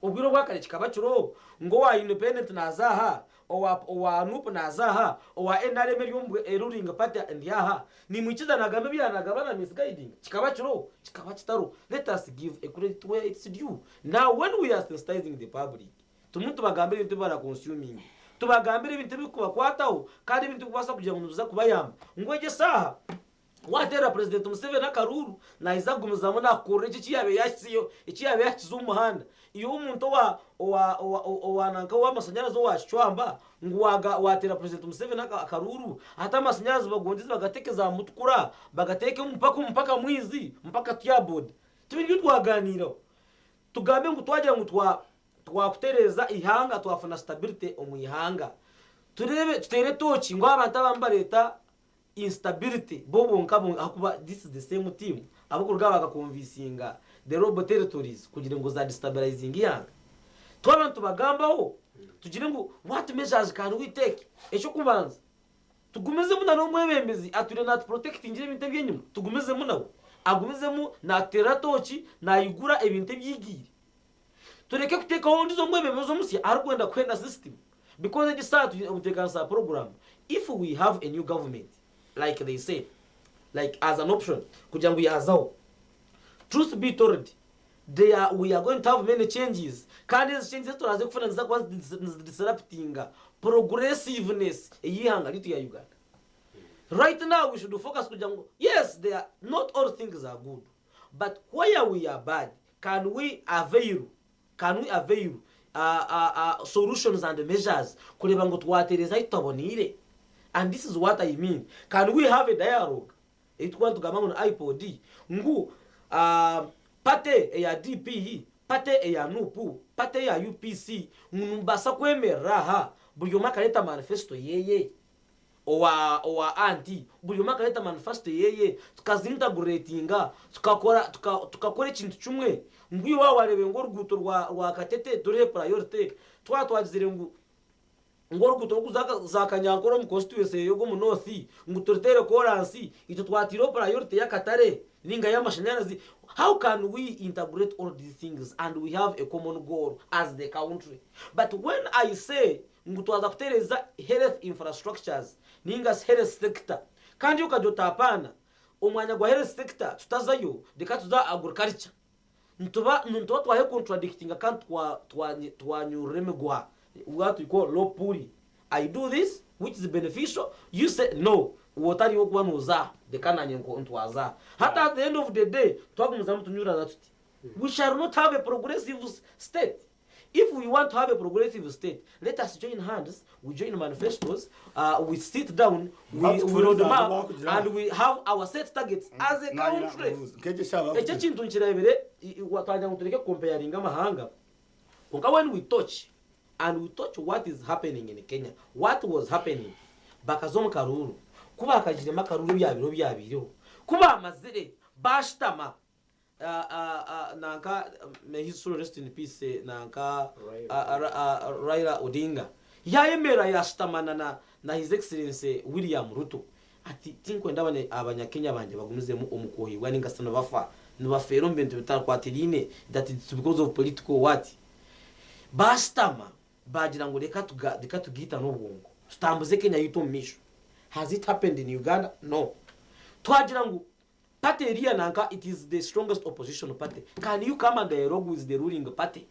Obwire obwakare kikaba kiriho ngu owa independent naza aha, owa NUP naza aha, owa NRM eri omu ruling party ndi aha. Nimwikiza nagamba ebi yanagamba na misguiding. Kikaba kiriho, kikaba kitariho. Let us give a credit where it's due. Now when we are sensitizing the public, tumwe tubagambire ebintu ebi bara consuming. Tubagambire ebintu ebirikubakwataho kandi ebintu ebirikubaasa kugira ngu nibiza kubayamba. Ngu egyo eshaaha wateera President Museveni akaruru naija kugumizamu nakukorera eki ekiyabaire yakiziyo ekiyabaire yakiza omu muhanda. Iwe omuntu owa owa owa owa nanka ow'amashanyarazi owa kicwamba ngu waga wateera President Museveni akaruru hati amashanyarazi bagongeze bagateeke za mutukura bagateeke mpaka mpaka mwizi mpaka tuyaboda. Tibiri byo twaganiiraho. Tugambe ngu twagira ngu twa twakutereeza ihanga twafuna stability omu ihanga. Tureebe tuteere tooki ngu abantu abamwe bareeta instability bo bonka ahakuba this is the same team abakuruga bakaconvincinga the rebel territories kugira ngu za destabilizing ihanga. Twaba nitubagambaho tugire ngu what measures can we take? Ekyokubanza tugumizemu na n'omwebembezi atwire natuprotectingira ebintu ebyenyima tugumizemu nawe agumizemu natuteera tooki nayigura ebintu ebyigiire. Tureke kuteekaho ondiijo omwebembezi omusya arikwenda kuhenda system because egi saaha turi omuteekanisa program. If we have a new government like they say, like as an option kugira ngu yazaho, truth be told, they are, we are going to have many changes kandi ezi changes turaze kufuna niziza kuba nizidisruptinga progressiveness ey'ihanga ritu ya Uganda. Right now we should focus kugira ngu yes, they are, not all things are good, but where we are bad, can we avail solutions and measures kureba ngu twatereza ahi tutaboniire? And this is what I mean. Can we have a dialogue eitukuba nitugamba ngu ni IPOD ngu party eya DP, party eya NUP, party eya UPC ngu nimubaasa kwemerera aha buri omwe akareeta manifesto yeye, owa anti buri omwe akareeta manifesto yeye tukazintegratinga tukakora tukakora ekintu kimwe ngu iwe warebe ngu oruguuto rwa Katete turihe priority twaba twagizire ngu oruguuto rw'okuza za Kanyankore omu constituency y'omu north ngu turuteere koransi itwe twatiireho priority y'akatare ninga y'amashanyarazi. How can we integrate all these things and we have a common goal as the country? But when I say ngu twaza kutereeza health infrastructures ninga health sector kandi ukajya otapana omwanya gwa health sector tutazayo reka tuza agriculture nituba twahe contradictinga kandi twanyurura emigwa, what we call rope pulling. I do this which is beneficial, you say no, wotariho kuba nuza reka nanye ntwaza. Hata at the end of the day twagumizamu tunyurana tuti we shall not have a progressive state. If we want to have a progressive state, let us join hands, we join manifestos, we sit down, we road map, and we have our set targets as a country. Ekyo ekintu nkireebire twagira ngu tureke kukomparinga amahanga. Kwonka when we touch, and we touch what is happening in Kenya, what was happening, bakaza omu karuuru, ku baakagiremu akaruuru ebyabireho byabaireho, ku baamazire baashutama, nanka may his soul rest in peace nanka Raila Odinga yayemerera yashutamana na na his excellency William Ruto ati tinkwenda abanyakenya bangye bagumizemu omu kwohibwa ninga shi nibafa nibafeera omu bintu bitarakwatiraine that it's because of political what bashutama bagira ngu reka reka tugaitane obwongo tutambuze Kenya yaitu omu maisho has it happened in Uganda no twagira ngu Party eriya nanka it is the strongest opposition party can you come and dialogue with the ruling party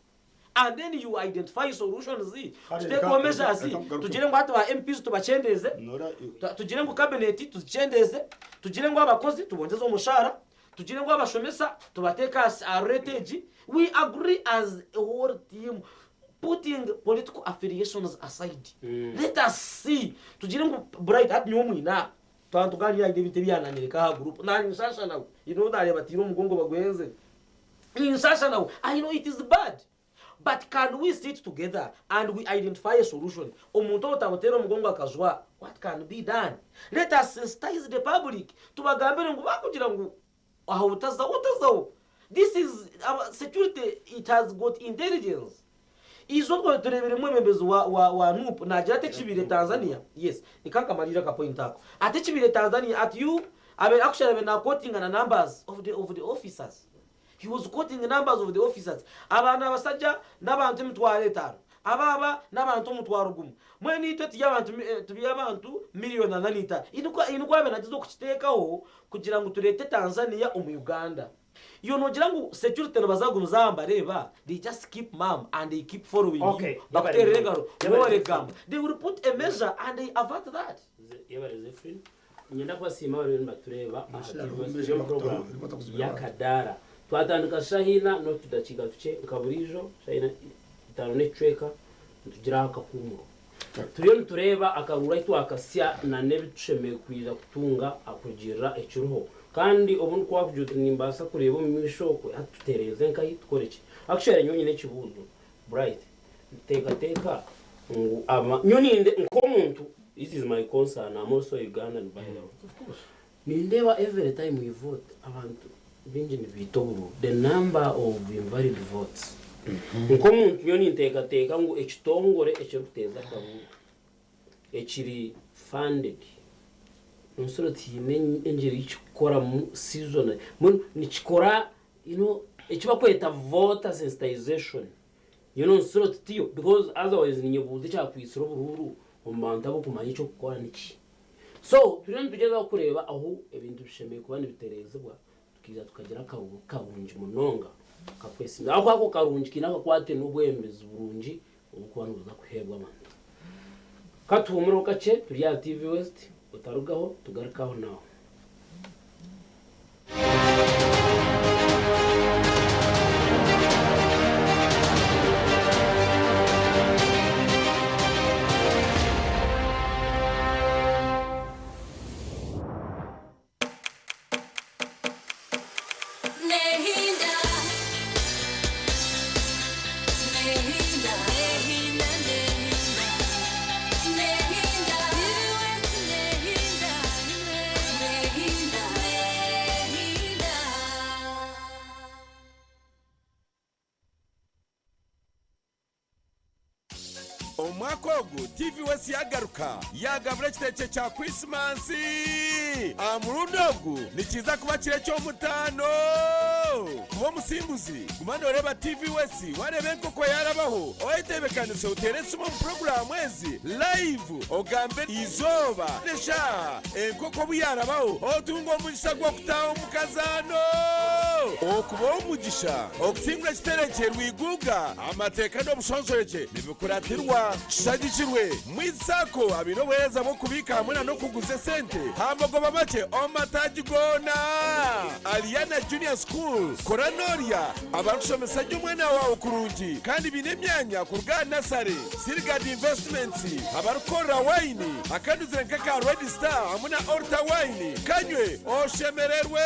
and then you identify solutions Kare tutekeho reka reka measures reka nkugaruke. tugire ngu hati ba MPs tubakyendeeze Nora tugire ngu cabinet tuzikyendeeze tugire ngu abakozi tubongyeze omushara tugire ngu abashomesa tubateeke aha rate egi we agree as a whole team putting political affiliations aside let us see tugire ngu Bright hati nyowe mwine aha Twaba nitugaaniira haine ebintu ebi yaananyereka aha guruupu, naaninshasha nawe. You know naareeba atiire omugongo baguhenzire. Ninshasha nawe. I know it is bad. But can we sit together and we identify a solution? Omuntu ou otamuteera omugongo akajwa, what can be done? Let us sensitize the public, tubagambire ngu baakugira ngu aha otazaho, otazaho. This is our security, it has got intelligence. Eizo twaba tureebire omwebembezi wa wa wa Nup naagira ati ekibaire Tanzania yes reka nkamariire aka point ako ati ekibaire Tanzania ati you abe actually abe na quotinga na numbers of the of the officers he was quoting numbers of the officers aba nabasajja nabantu emitwaro etano aba aba nabantu omutwaro gumwe mbwenu itwe turi abantu turi abantu million ana n'itano ini ku abe nagyezaho okukiteekaho kugira ngu tureete Tanzania omu Uganda. Iwe nogira ngu security nibazagumiza aha nibareeba they just keep mum and they keep following you Okay, bakuteerera yebare engaro yebare wowe Zephrin. oregamba they will put a measure and they avert that. Yebare Zephrin. Niinyenda kubasiima abariyo nibatureeba aha Nashira TV hariho West measure Film Program bakutaho, batakuzibira abantu. y'akadaara. Twatandika shaaha ina n'otudakiika tukye nka buriijo shaaha ina itaano n'ekicweka nitugiraho akahuumuro. Turiyo nitureeba akaruuru ahu twakasya na n'ebi tushemereire kwija kutunga kurugiirira ekiriho. Kandi obundi ku waakugira oti nimbaasa kureeba omu maisho okwe hati tutereeze nkahi tukore ki? Actually nyowe nyine ekibuuzo Bright, niteekateeka ngu aba nyowe ninde nk'omuntu this is my concern I'm also a Ugandan by the way. Nindeeba every time we vote abantu baingi nibaita oburuuru the number of invalid votes. Nk'omuntu nyowe ninteekateeka ngu ekitongore ekirikuteeza akaruuru ekiri funded ensuro tihaine engyeri ei kirikukoramu seasonally mbwenu nikikora you know eki barikweta voter sensitization you know ensuro titiyo because otherwise ninyebuuza ekyakwitsire oburuuru omu bantu abu kumanya eky'okukora niki. So turiyo nitugyezaho kureeba ahu ebintu bishemereire kuba nibitereezibwa tukaija tukagira akaruuru karungi munonga kakwesimira ahabw'okuba ako karungi kaine akakwate n'obwebembezi burungi oburikuba nibuza kuheebwa abantu. Ka tuhuumureho kakye turi aha TV West otarugaho tugaruke aho naaho. Omwaka ogu TV West yagaruka yagabura ekiteekye kya Krisimansi. Aha murundi ogu nikiza kuba kiri eky'omutaano. Kuba omusinguzi, guma nooreeba TV West wareeba enkoko yaarabaho, oyeteebekanise oteere esimu omu puroguraamu ezi live ogambe eizooba n'eshaaha enkoko obu yaarabaho otunge omugisha gw'okutaaha omu kazaano. Okuba ow'omugisha okusingura ekiterekye Rwiguga, amateeka n'obushonshorekye nibikuratirwa. Kishagikirwe Mwizi Sacco abaine obuheereza bw'okubiika hamwe na n'okuguza esente aha magoba makye omu mataagi goona. Aliana Junior School, kora n'orya abarikushomesa gye omwana waawe kurungi kandi baine emyanya kuruga aha nasare. Sirigard Investments abarikukorera waini akanuzire nk'aka Red Star hamwe na Orta Wine, kanywe oshemererwe!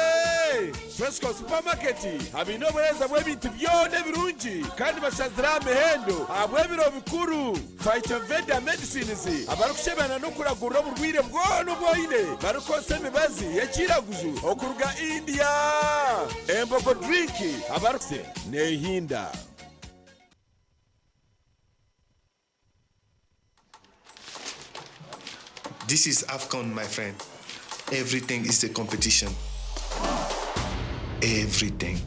Fresco Supermarket abaine obuheereza bw'ebintu byona ebirungi kandi bashazire aha mihendo ahabw'ebiro bikuru. Phytoveda Medicines abarikushebana n'okuragurira oburwaire bwona obu oine barikukozesa emibazi y'ekiraguju okuruga India. Embogo Drink abarikukozesa neehinda. This is AFCON, my friend. Everything is a competition. Everything.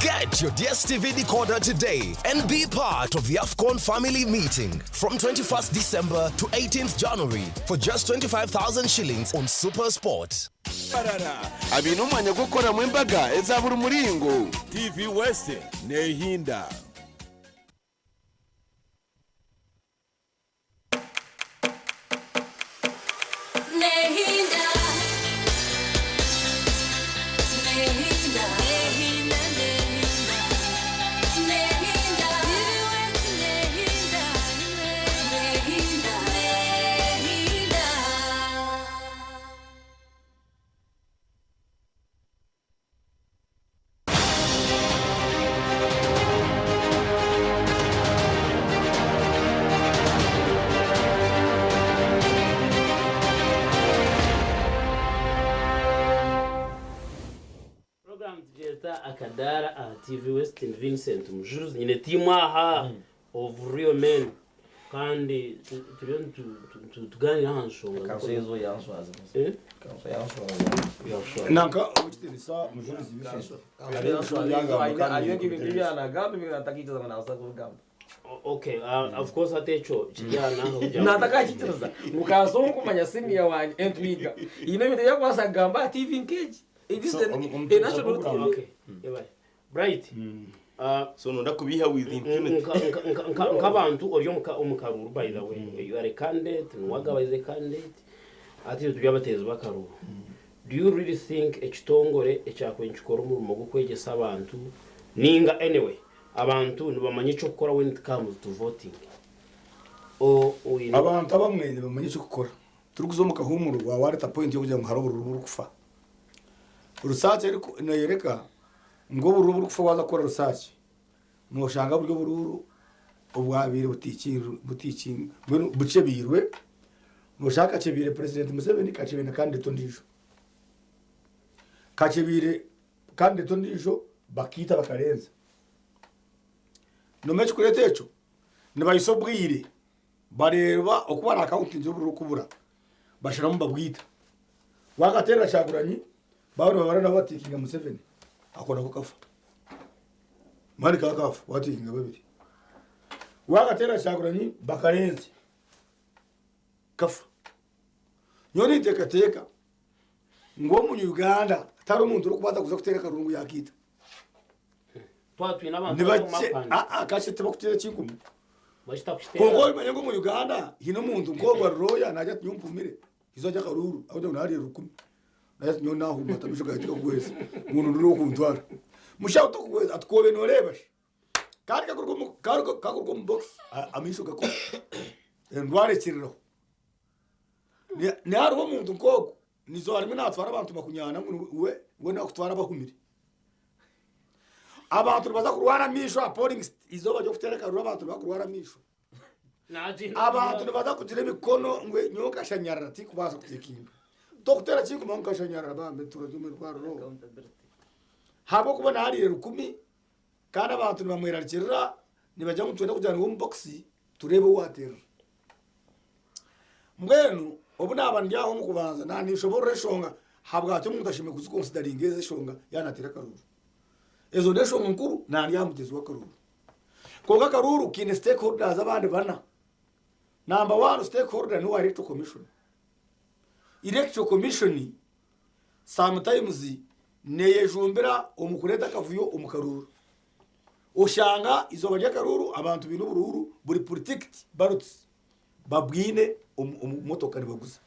Get your DSTV decoder today and be part of the AFCON family meeting from 21st December to 18th January for just 25,000 shillings on Super Sport. Mbarara abaine omwanya gw'okukoreramu embaga eza buri muringo. TV West neehinda. Program tugyeta Akadaara aha TV West Vincent Mujuruzi nyine tiimu aha of real men kandi turiyo nituganira aha nshonga. Kanso ezo yanswaza. Eh? Kanso yanswaza. Nanka owekitinisa Mujulizi Vincent. Ariyo nk'ebintu ebi yanagamba ebi natakiikiriza ngu naabaasa kubigamba. Okay, of course hati ekyo kiri aha nanka kugira ngu- Natakakikiriza ngu kanso nkumanya senior wangye entwiga haine ebintu ebi arikubaasa kugamba aha TV nk'egi. It is So, the omu- a national TV. Okay, yebare. Bright, So nonda kubiiha with impunity. Nk'abantu ori omu karuuru by the way, you are a candidate, Nuwagaba is a candidate, hati itwe turi abateezi b'akaruuru. Do you really think ekitongore ekyakubaire nikikora omurimo gw'okwegyesa abantu ninga anyway abantu nibamanya eky'okukora when it comes to voting? Or oine Abantu abamwe nibamanya eky'okukora. Turikuza omu kahuumuro waaba wareeta point y'okugira ngu hariho obururu burikufa. Research eriku neeyoreka ngu obururu oburikufa waaza kukora research nooshanga buri oburuuru obwabaire butikiirwe butikiirwe mbwenu bukyebiirwe nooshanga kakyebiire President Museveni kakyebiire na candidate ondiijo. Kakyebiire candidate ondiijo bakaita bakarenza. Noomanya ekirikureeta ekyo? Nibahisya obwire bareeba oku baraakauntingire obururu kubura basharamu babwita. Waakateerera Kyagulanyi baaba nibabara nabo batiikinga Museveni ako nako kafa. Mani kaba kaafa waatiikinga babiri. Waakateerera Kyagulanyi bakarenze kafa. Nyowe ninteekateeka ngu omu Uganda tihariho omuntu orikubaasa kuza kuteera akaruru ngu yaakiita. Twaba twine abantu Ni bari omu bakye mapani. aa kakye tibakuteera ekinkumu. Bakita kukiteera. Kwonka omanye ngu omu Uganda haine omuntu nk'ogwo ari lawyer naagira ati nyowe mpumire izooba ry'akaruuru ahabw'okugira ngu naarya rukumi naagira ati nyowe naahuma ati amaisho gangye tigakuhweza ngu nonda ow'okuntwara. Mushaho tokuhweza ati ku obaire nooreeba shi kaari kakuruga omu kakuruga omu box amaisho gakora endwara ekiriraho. Ni hariho omuntu nk'ogwo nizooba rimwe naatwara abantu makumyana ngu we we naakutwara abahumire. Abantu nibaza kurwara amaisho aha polling izooba ry'okuteera akaruru abantu nibakurwara amaisho. Abantu nibaza kugira emikono ngu nyowe nkashanyarara tinkubaasa kutekinga. Tokuteera kinkuma ngu nkashanyarara bambi ntuura ndi omu irwariro. Ahabw'okuba naariire rukumi kandi abantu nibamwerarikirira nibagira ngu nitwenda kugira ngu omu bokisi tureebe owaateerera. Mbwenu obu naaba ndi aho omu kubanza naanishoboorora enshonga ahabwaki omuntu ashemereire kuzikonsidaringa ezo enshonga yaaba naateera akaruru. Ezo n'enshonga nkuru naari aha mugyezi w'akaruru. Kwonka akaruuru kaine stakeholders abandi bana. Number one stakeholder ni owa Electoral Commission. Electoral Commission sometimes neeyejumbira omu kureeta akavuyo omu karuuru. Oshanga eizooba ry'akaruuru abantu baine oburuuru buri pre-ticked ballots babwine omu motoka nibaguza.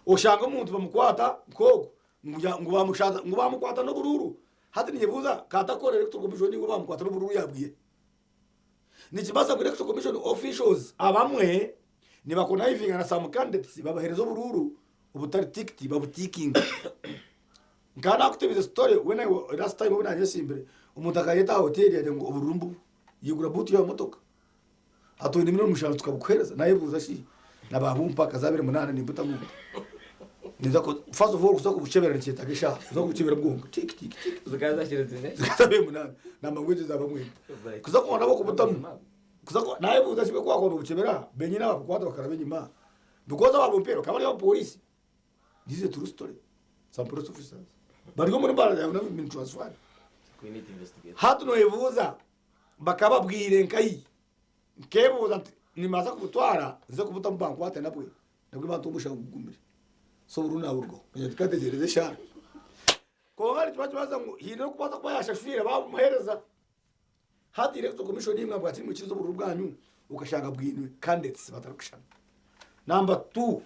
Oshanga omuntu bamukwata nk'ogu ngu bamushaza ngu bamukwata n'oburuuru. Hati ninyebuuza ka atakora Electoral Commission ngu bamukwata n'oburuuru yabwihe? Nikibaasa ngu Electoral Commission officials abamwe nibakonaivinga na some candidates babahereza oburuuru obutari ticked babutikinga. Nkaba nakutebize story when I last time obu nanyesimbire omuntu akanyeta aha hotel yagira ngu oburuuru mbubu yigura boot ya motoka ati oine milioni mushanju tukabukuhereza nayebuuza shi na babumpa akaza 28 nimbutamu nta ninza ku first of all kuza kubukyebera nikyetaaga eshaaha kuza kubukyebera bwonka tik tik tik Zikaba zahikire zingahi? zikaba zabiri munaana namba ngu egyo zaba mwenda kuza kubona ab'okubutamu kuza ku nayebuuza shi ku wakuba nobukyebera benyini abakukwata bakaraba enyima because ababumpire bakaba bari abapoliisi This is a true story. Some police officers. Bari omuri Mbarara they have never been transferred. We need to investigate. Hati noyebuuza bakababwire nkahi nkebuuza nti nimbaasa kubutwara nze kubutamu bankwate nabwe nabwe bantu omushango gugumire so buri naburugaho manya tukategyereza eshaara kwonka nikiba kibaasa ngu haine orikubaasa kuba yashashwire babumuheereza hati electoral commission imwe bwakiri mwikiriza obururu bwanyu okashanga bwinwe candidates batarikushushana number 2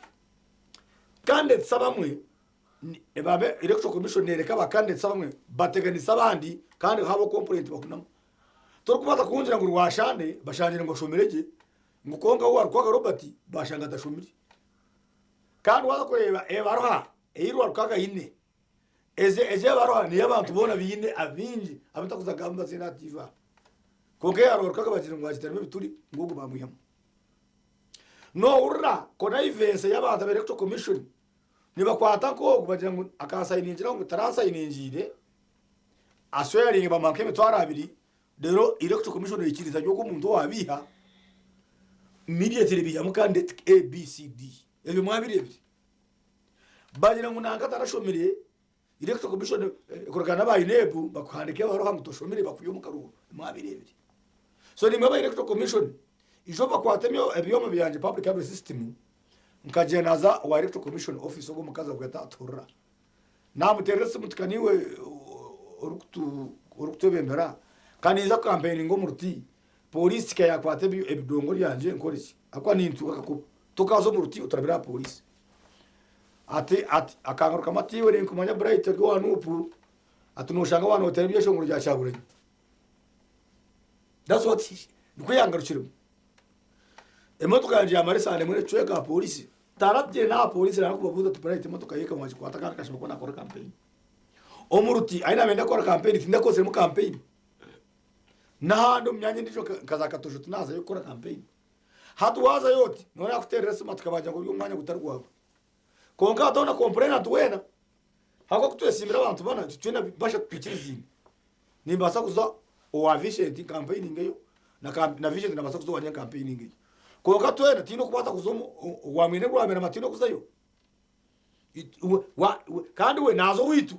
candidates abamwe babe electoral commission nereka aba candidates abamwe bateganisa abandi kandi haba complaint bahunamu torikubaasa kungira ngu Rwashande bashangire ngu ashomire gye ngu kwonka we Warukwaga Robert bashanga atashomire kandi waza kureeba ebaruha ei Rwarukaga aine Ezi egi ebaruha niyo abantu boona baine abaingi abu ntakuza kugamba amaziina aha TV aha. Kwonka eya Rwarukaga bagire ngu agitaremu ebituri ngu ogwo bamwihamu. Nohurira connivance y'abantu aba Electoral Commission nibakwata nk'ogu bagira ngu akansayiningira ngu taransayiningiire, aswearinge bamuha nk'emitwaro abiri reero Electoral Commission eikiriza ngu ogu omuntu owaabiiha immediately baihamu candidate A, B, C, D. Ebyo mwabireebire? Bagira ngu nanka tarashomire, Electoral Commission ekoragana n'aba UNEB bakuhandika ebaruha ngu toshomire bakwiha omu karuuru mwabireebire. So nimwe aba Electoral Commission ijo bakwata ebyoma byangye public address system nkagira naza owa Electoral Commission office ogwo omukazi akweta atuhurira. Namuterera esimu nti ka niiwe orikutwebembera ka ninza kukampeininga omu ruti Police ka yakwata ebidongo byangye nkore ki? Ahabw'okuba nintuuka kakuba tokaza omu ruti otarabire aha police. Ati ati akangarukamu ati iwe ninkumanya Bright ori owa NUP ati noshanga wanootera ebyeshongoro bya Kyagulanyi. That's what he nikwo yangarukiremu. Emotoka yangye yamara esande emwe n'ekicweka aha police. Taragiire n'aha police nari kubabuuza ati Bright emotoka ye mwagikwata kandi kashema ku naakora campaign. Omu ruti ahi naabaire ndakora campaign tindakoziremu campaign. N'ahandi omu myanya endiijo nka za Katojo tinazayo kukora kampeyini. Hati waazayo oti, nooba yaakuteerera esimu ati kabagira ngu ori omu mwanya gutari gwawe. Kwonka hati hoona kompureynanti weena, ahabw'okuba ku twesiimire abantu bana, itwe twena bashatu twikiriziine. Nimbaasa kuza owa Vincent nkampeyiningeyo, na Vincent naabaasa kuza owangye nkampeyiningeyo. Kwonka twena tihaine orikubaasa kuza owa mwine Rwamirama tihaine orikuzayo. Kandi we naaza owaitu,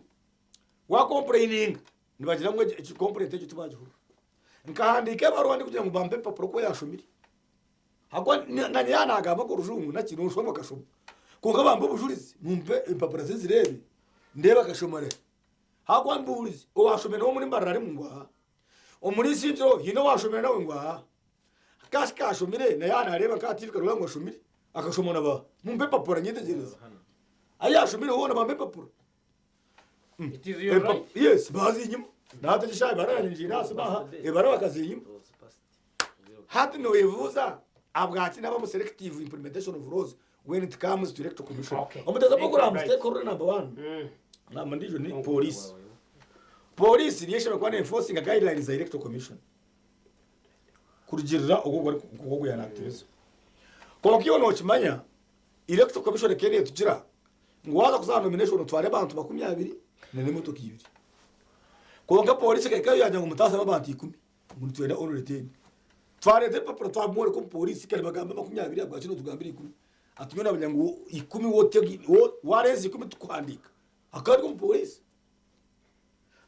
waakompureyininga. Nibagira ngu egi complaint egyo tibagihurira. Nkahandiika ebaruha ndikugira ngu bampe ebipapura oku yashomire. Ahabw'okuba nanye yaaba nagamba nk'orujungu naki noshwa ngu akashoma. Kwonka bampe obujurizi mumpe empapura ze nzireebe ndeebe akashoma riha. Ahabw'okuba mbuurize owashomire nawe omuri Mbarara arimu ngu aa. Omuri Isingiro haine owashomire nawe ngu aa. Kasi kashomire naye yaaba nareeba nka aha TV kareeba ngu ashomire. Akashoma na baaha? Mumpe empapura nyetegyereze. Ahu yashomire hoona bampe empapura. It is your right. Yes, bazinyima. Nategesa ebara ngiire aha simu aha, ebara bakazinyima. Hati noyebuuza ahabwaki nabamu selective implementation of laws when it comes to electoral commission. Okay. Omuteza Thank you, program right. stakeholder number one. Namba ndijo ni police. Police niyo eshobora kuba ne-enforcinga guidelines za electoral commission. Kurugirira ogwo ogwo yanactivisa. Kwonka iwe nokimanya Electoral Commission ekaba netugira ngu waaza kuza aha nomination otware abantu 20 na n'emotoka ibiri. Kwonka polisi ekahikayo yagira ngu mutaasaba abantu ikumi ngu nitwenda only ten. Twareeta ebipapura twamworeka omu polisi kare bagamba 20 ahabwaki notugambira ikumi? Ati nyowe naamanya ngu ikumi wareeza ikumi tukuhandiika. Akaba ari omu polisi.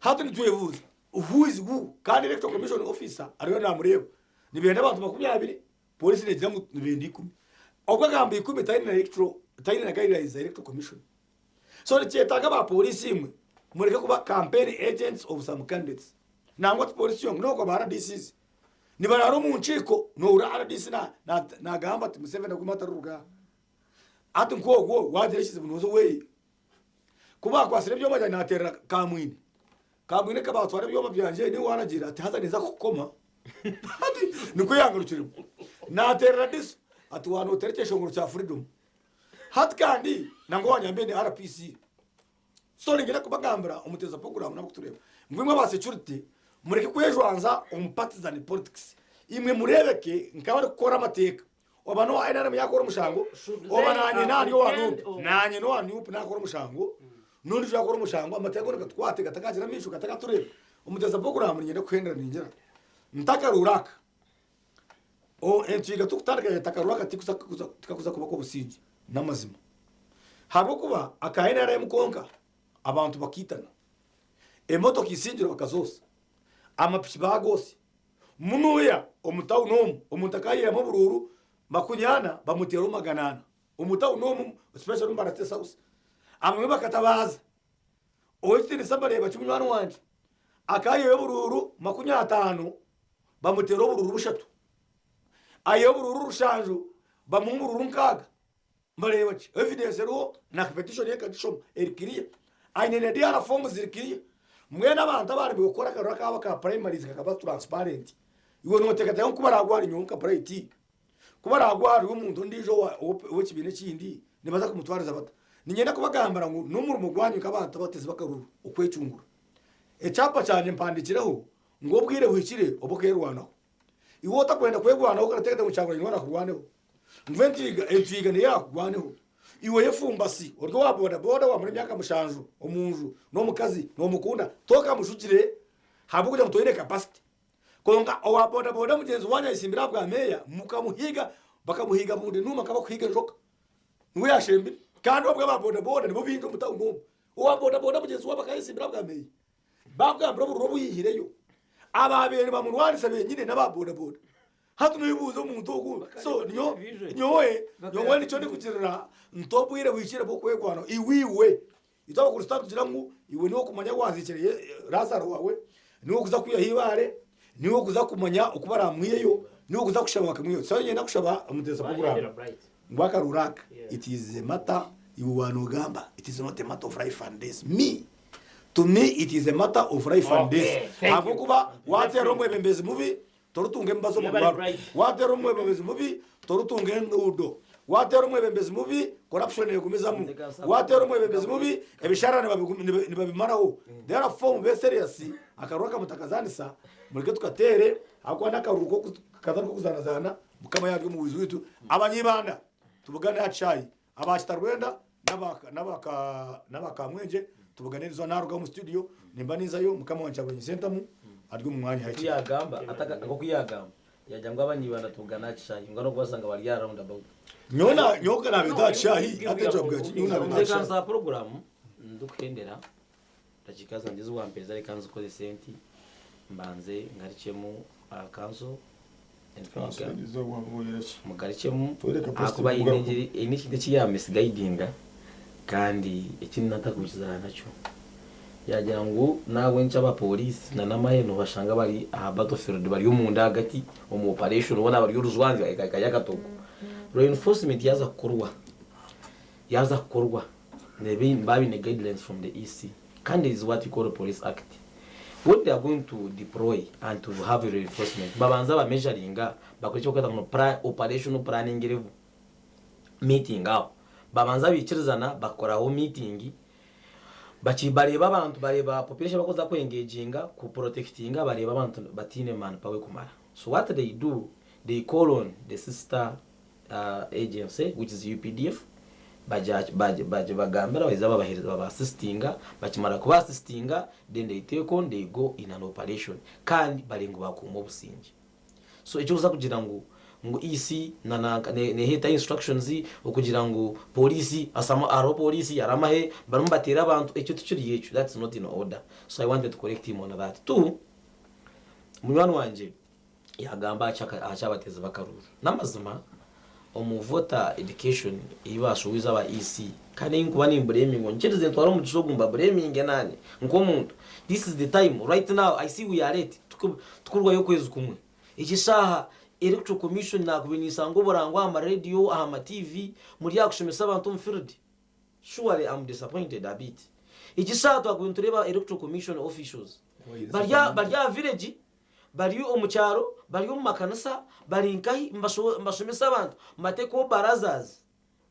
Hati nitwebuuza. Who is who? Kandi electoral commission officer ariyo namureeba. Nibenda abantu 20, polisi negira ngu nibenda ikumi. Obwo agamba ikumi taine na electoral taine na guidelines za electoral commission. So nikyetaaga aba polisi imwe mureke kuba campaign agents of some candidates. Nangwa ti polisi yonka n'okwo ba RDCs nibaraara omu nkiiko nohurira RDC na na nagamba ati Museveni agume atariruga aha. Hati nk'ogwo wagira ekizibu nooza oweye. Ku baakwasire ebyoma byangye naateerera Kamwine. Kamwine ka baatwara ebyoma byangye niwe waaragiire ati haza ninza kukukoma. Hati nikwo yangarukiremu. Naateerera Diso ati waanooteera ekyeshongoro kya Freedom. Hati kandi nangwa wanyambire ni RPC. So niinyenda kubagambira omuteeza puroguraamu n'abarikutureeba ngu imwe aba security mureke kwejwanza omu partisan politics. Imwe mureebeke nk'abarikukora amateeka. Oba n'owa NRM yaakora omushango, oba naanye naanye owa NUP, naanye n'owa NUP naakora omushango, n'ondiijo yaakora omushango, amateeka goona gatukwate gatakagira amaisho gatakatureeba. Omuteeza puroguraamu niinyenda kuhendera ningira ntakaruura aka. Entwiga turikutandika ya takarura aka tikakuza kuba ak'obusingye n'amazima. Ahabw'okuba aka NRM konka abantu bakaitana, emotoka isingire bakazoosa, amapiki baagootsya, Munuya omu tawuni omu omuntu akaayihamu oburuuru makunyana bamuteera omu 400 omu tawuni omu especially omu Mbarara City South. Abamwe bakatabaaza ow'ekitiinisa mbareeba ki munywani wangye akaayihayo oburuuru 50 bamuteera oburuuru bushatu, ayihayo oburuuru rushanju bamuha oburuuru nkaaga. Mbareeba ki? Evidence eriho na petition ye nkagishoma eri clear. Aine na DR forms ziri clear. Mbwenu abantu abaaremire kukora akaruru akaabo ka primaries kakaba transparent, iwe nooteekateeka ngu ku baraagwe nyowe nka Bright, ku baraagwe hariho omuntu ondiijo ow'ekibiina ekindi, nibaza kumutwariza bata? Niinyenda kubagambira ngu n'omurimo gwanyu nk'abantu abateezi b'akaruru okwecungura. Ekyapa kyangye mpandiikireho ngu obwire buhikire obw'okeerwanaho. Iwe otakwenda kwerwanaho okarateekateeka ngu Kyagulanyi niwe araakurwaneho. Ngu entwiga, entwiga niyo yaakurwaneho. Iwe oyefumbasi, ori owa bodaboda waamara emyaka mushanju omu nju n'omukazi noomukunda, tookamushukire ahabw'okugira ngu toine capacity. Kwonka owa bodaboda mugyenzi waanyu ayesimbire aha bwa meeya, mukamuhiiga, bakamuhiiga bundi nuuma nk'abarikuhiiga enjoka. Niwe yaashembire. Kandi obwo aba bodaboda nibo baingi omu tawuni omu. Owa bodaboda mugyenzi waabo akayesimbira aha bwa meeya. Baakugambira obururu obu yaihireyo. Abaabaire nibamurwanisa benyine n'aba bodaboda. Hati noibuuza omuntu ogu, so nyo, nyowe, nyowe nikyo ndikugirira nti obwire buhikire bw'okwegwanaho. Iwe, iwe, itwe Abakristaayo nitugira ngu iwe niiwe okumanya waaziikire Ye, Lazaro waawe, niiwe okuza kwihaho eibaare, niiwe okuza kumanya oku baraamwiheyo, niiwe okuza kushaba bakamwihayo. So niinyenda kushaba omuteesa puroguraamu ngu akaruru aka, it is a matter, iwe waanoogamba, it is not a matter of life and death. Me, To me it is a matter of life and death ahabw'okuba waateera omwebembezi mubi toritunga emibazi omu rwaro, waateera omwebembezi mubi toritunga enguudo, waateera omwebembezi mubi corruption neegumizamu, waateera omwebembezi mubi ebishara nibabimaraho. Therefore mube serious akaruru aka mutakazaanisa mureke tukateere ahabw'okuba n'akaruru katari k'okuzaanazaana Mukama yaaba ari omuhwezi waitu. Abanyibanda tubugane aha kishaayi. Aba Kitarwenda n'aba Kamwengye tubugane eriizooba naaruga omu studio nimba ninzayo mukama wangye Kyagulanyi Ssentamu ari omu mwanya hati. Nk'oku yaagamba yaagira ngu abanyibanda tubugane aha kishaayi ngu n'okubaasa nga bari aha round about. Nyowe nyowe naabeeta aha kishaayi hati ekyo bwa ki nyowe naabeeta aha kishaayi. Ntebeekanisa puroguraamu ndikuhendera dakiika zangye ezi wampeereza reka nzikozese nti mbanze ngarukyemu aha kanso. Mugarukyemu ahakuba haine engyeri haine ekintu eki ya misguidinga kandi eki natakwikizana nakyo. Yagira ngu n'ahabw'enki aba police na n'amahe nobashanga bari aha battlefield bari omunda ahagati omu operation boona bari orujwanzi kari akatogo. Reinforcement yaaza kukorwa yaaza kukorwa nibaba baine guidelines from the EC. Kandi there is what we call police act when they are going to deploy and to have a reinforcement babanza ba measuringa bakora eki barikweta ngu operational planning level meeting aho babanza baikirizana bakoraho meeting bareeba abantu bareeba population ei barikuza ku engaginga ku protectinga bareeba abantu bataine man power ekumara so what they do they call on the sister agency which is UPDF bagibagambira baija baba assistinga bakimara kuba assistinga then they take on they go in an operation kandi bari ngu bakuuma obusingye so ekyokuza kugira ngu ngu EC na neheeta instructions okugira ngu police hariho police hariho amahe barimu nibateera abantu ekyo tikiri ekyo that's not in order so I wanted to correct him on that. Two. Munywani wangye yagamba aha ky'abateezi b'akaruuru. N'amazima omu voter education ei bashowize aba EC kandi ei nkuba nimbureminga nyikirize ntware omugisha ogu mbabureminge nanye nk'omuntu. This is the time right now I see we are late tukurwayo okwezi kumwe. Egi eshaaha Electoral Commission nakubaire ninsanga oburango aha ma radio aha ma TV muri aha kushomesa abantu omu field. Surely am disappointed a bit. Egi eshaaha twakubaire nitureeba Electoral Commission officials bari bari aha village bari omu kyaro bari omu makanisa bari nkahi nibashomesa abantu nibateekaho barazas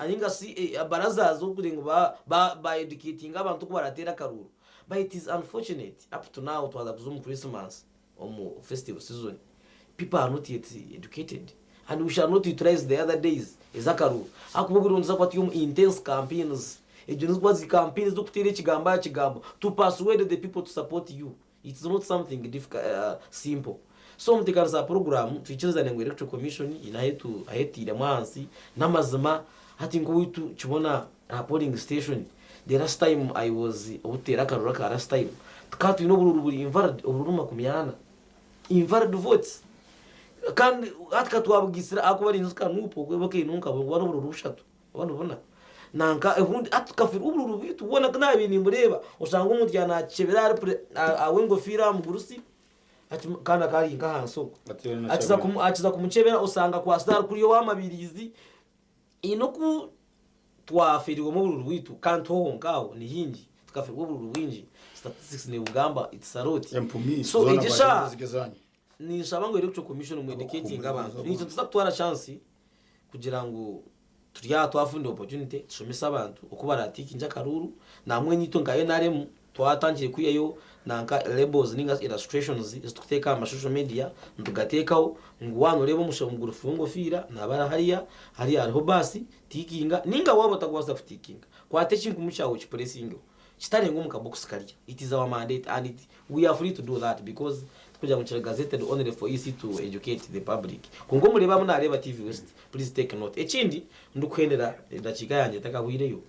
ninga shi barazas okugira ngu ba ba educatinga abantu oku barateere akaruuru but it is unfortunate up to now twaza kuza omu Christmas omu festive season people are not yet educated and we shall not utilize the other days ez'akaruuru ahakuba obwire obu nituza kuba turi omu intense campaigns egyo nizikuba ziri campaigns z'okuteera ekigambo aha kigambo to persuade the people to support you it's not something difficult, simple so omuteekanisa wa puroguraamu twikirizane ngu electoral commission haine ahu etairemu ahansi n'amazima hati nk'owaitu kibona aha polling station the last time I was obu tuteera akaruuru aka last time tukaba twine oburuuru buri invalid oburuuru 40 invalid votes kandi hati ka twabugiisire ahakuba ninjuka nup okwo eba nka kuba n'oburuuru bushatu oba nibuna nanka obundi hati tukafiirwa oburuuru bwaitu bwona ku naabaire nimbureeba oshanga omuntu yaaba naakikyebera ahari pure awe engofiira aha mugurusi kandi akaba ari nk'ahansi okwo akiza kumukyebera osanga akwatsire ahari kuriya ow'amabiriizi Haine oku twafeereirwemu obururu bwaitu kandi tiho honka aho ni haingi tukafeerwa obururu bwingi statistics nebugamba it's a lot Empumi so zoona egi eshaaha bwakira zige zanyu. ninshaba ngu electoral commission mu educatinge abantu naitwe nituza kutwara chance kugira ngu turi aha twafuna opportunity tushomese abantu oku baratikinge akaruuru nambwenu itwe nka NRM Twatandikire kwihayo nanka labels ninga illustrations ezitukuteeka aha ma social media nitugateekaho ngu waaba noreeba omushaija omugurufu w'engofiira naaba ari hariya, hariya hariho baasi, tiikinga ninga waaba otakubaasa kutiikinga kwata ekinkumu kyawe okipuresingeho kitarenga omu kabokisi karya. It is our mandate and it we are free to do that because tikugira ngu kiri gazetted only for EC to educate the public. Kwonka omureebe abu naareeba TV West please take note. Ekindi ndikuhendera edakiika yangye etakahwireyo,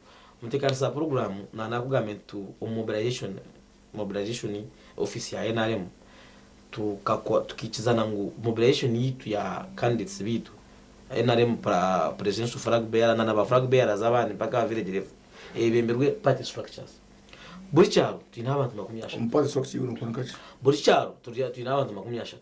Omuteekanisa wa puroguraamu naanakugamba nti tu omu mobilization mobilization office ya nrm tukakwa tukaikizana ngu mobilization yaitu ya candidates baitu nrm pra presidential flag bearer na na ba flag bearers abandi mpaka aha village level eyebemberwe party structures. Buri kyaro twineho abantu 30. Omu party structure iwe nokora nkaki? Buri kyaro turi twineho abantu 30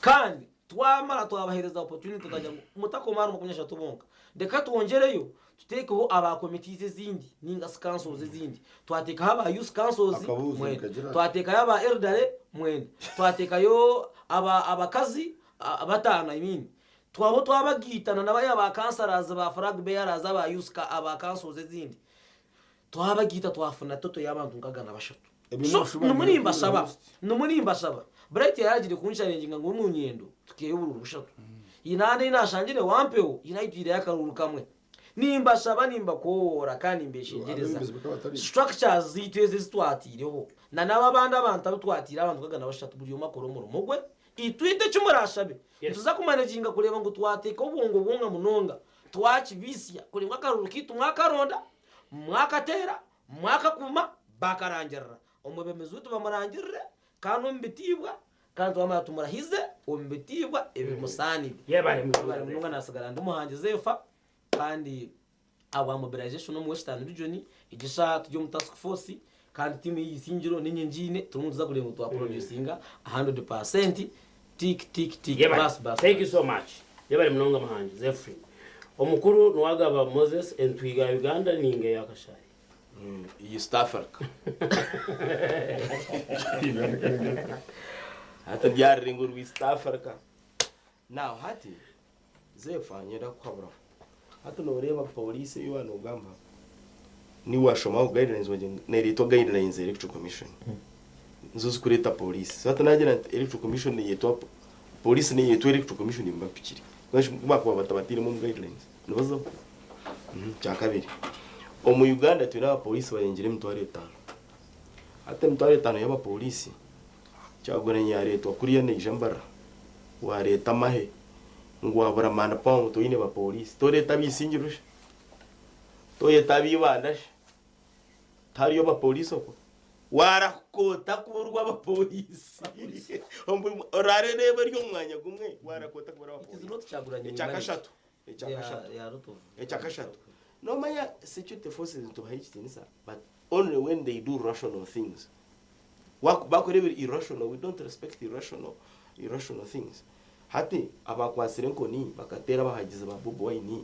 kandi Twamara twabaheereza opportunity tukagira ngu mutakoma ahari 30 bonka, reka twongyereyo tuteekeho aba committees ezindi ninga shi councils ezindi. Twateekaho aba youth councils Akabuuzo mwenda, nikagira ati. twateekayo aba elderly mwenda, twateekayo aba abakazi bataano I mean. Twaba twabagaita na nabariya ba councillors, ba flag bearers, aba youth aba councils ezindi. Twabagaita twafuna total y'abantu nkaga na bashatu. Ebyo So nibishuba nimwe nibyo nimbashaba, host. nimwe nimbashaba. Bright yaragire kunsharenginga ngu omu nyendo tukeeyo oburuuru bushatu. Haine ei nashangire wampeho, haine ahu twireyo akaruuru kamwe. Nimbashaba nimbakowoora kandi nimbeshengyereza. Abebembezi bakaba batari. Structures zaitu ezi ezi twataireho na n'abo abandi abantu abu twataire abantu nkaga na bashatu buri omwe akore omurimo gwe. Itwe itwe eki murashabe nituza kumanaginga kureeba ngu twateeka obwongo bwonka munonga twakibisya kureba ngu akaruuru kaitu mwakaronda, mwakateera, mwakakuma, bakarangirira. Omwebembezi waitu bamurangirire kandi omu bitiibwa kandi twamara tumurahize omu bitiibwa ebimusaanire. Yebare munonga Yebare munonga nasigara ndi Muhangi Zeefa kandi ahabwa mobilization omu Western Region egi eshaaha turi omu task force kandi tiimu y'eisingiro niinye ngiine turimu nituza kureeba ngu twaproducinga 100% tick tick tick Yebare. bas bas Thank you bas. so much. Yebare munonga Muhangi Zephyrin. Omukuru Nuwagaba Moses entwiga ya Uganda ninga eya Kashaayi. East Africa. Hati ryarirenga orwa East Africa. Now hati Zefa nyenda kukuhaburaho. Hati noreeba police ei waaba nogamba niiwe washomaho guidelines wagira ngu nereetwa guidelines za electoral commission. Nizo zikureeta police. So hati nagira nti electoral commission neyetwa police neyetwa electoral commission nimba mpikire. Ku bakuba batabatairemu omu guidelines nibazaho. Kyakabiri, omu Uganda twine abapoliisi barengire 50,000. Hati 50,000 y'abapoliisi, Kyagulanyi yareetwa kuriya naija Mbarara, wareeta amahe ngu wabura manpower ngu toine bapoliisi, toreeta ab'Isingiro shi? Toyeta ab'Ibanda shi? Tihariyo bapoliisi okwo? Warakota kuburwa abapolisi. Orareeba eri omu mwanya gumwe warakota kuburwa It is abapolisi. not Kyagulanyi Ekyakashatu. There Ekyakashatu. are, there are a lot of Ekyakashatu. Nomanya security forces nitubaha ekitiinisa but only when they do rational things. Bakora ebiri irrational, we don't respect irrational things. Hati abakwasire enkoni bakateera abahagizi ba Bobi Wine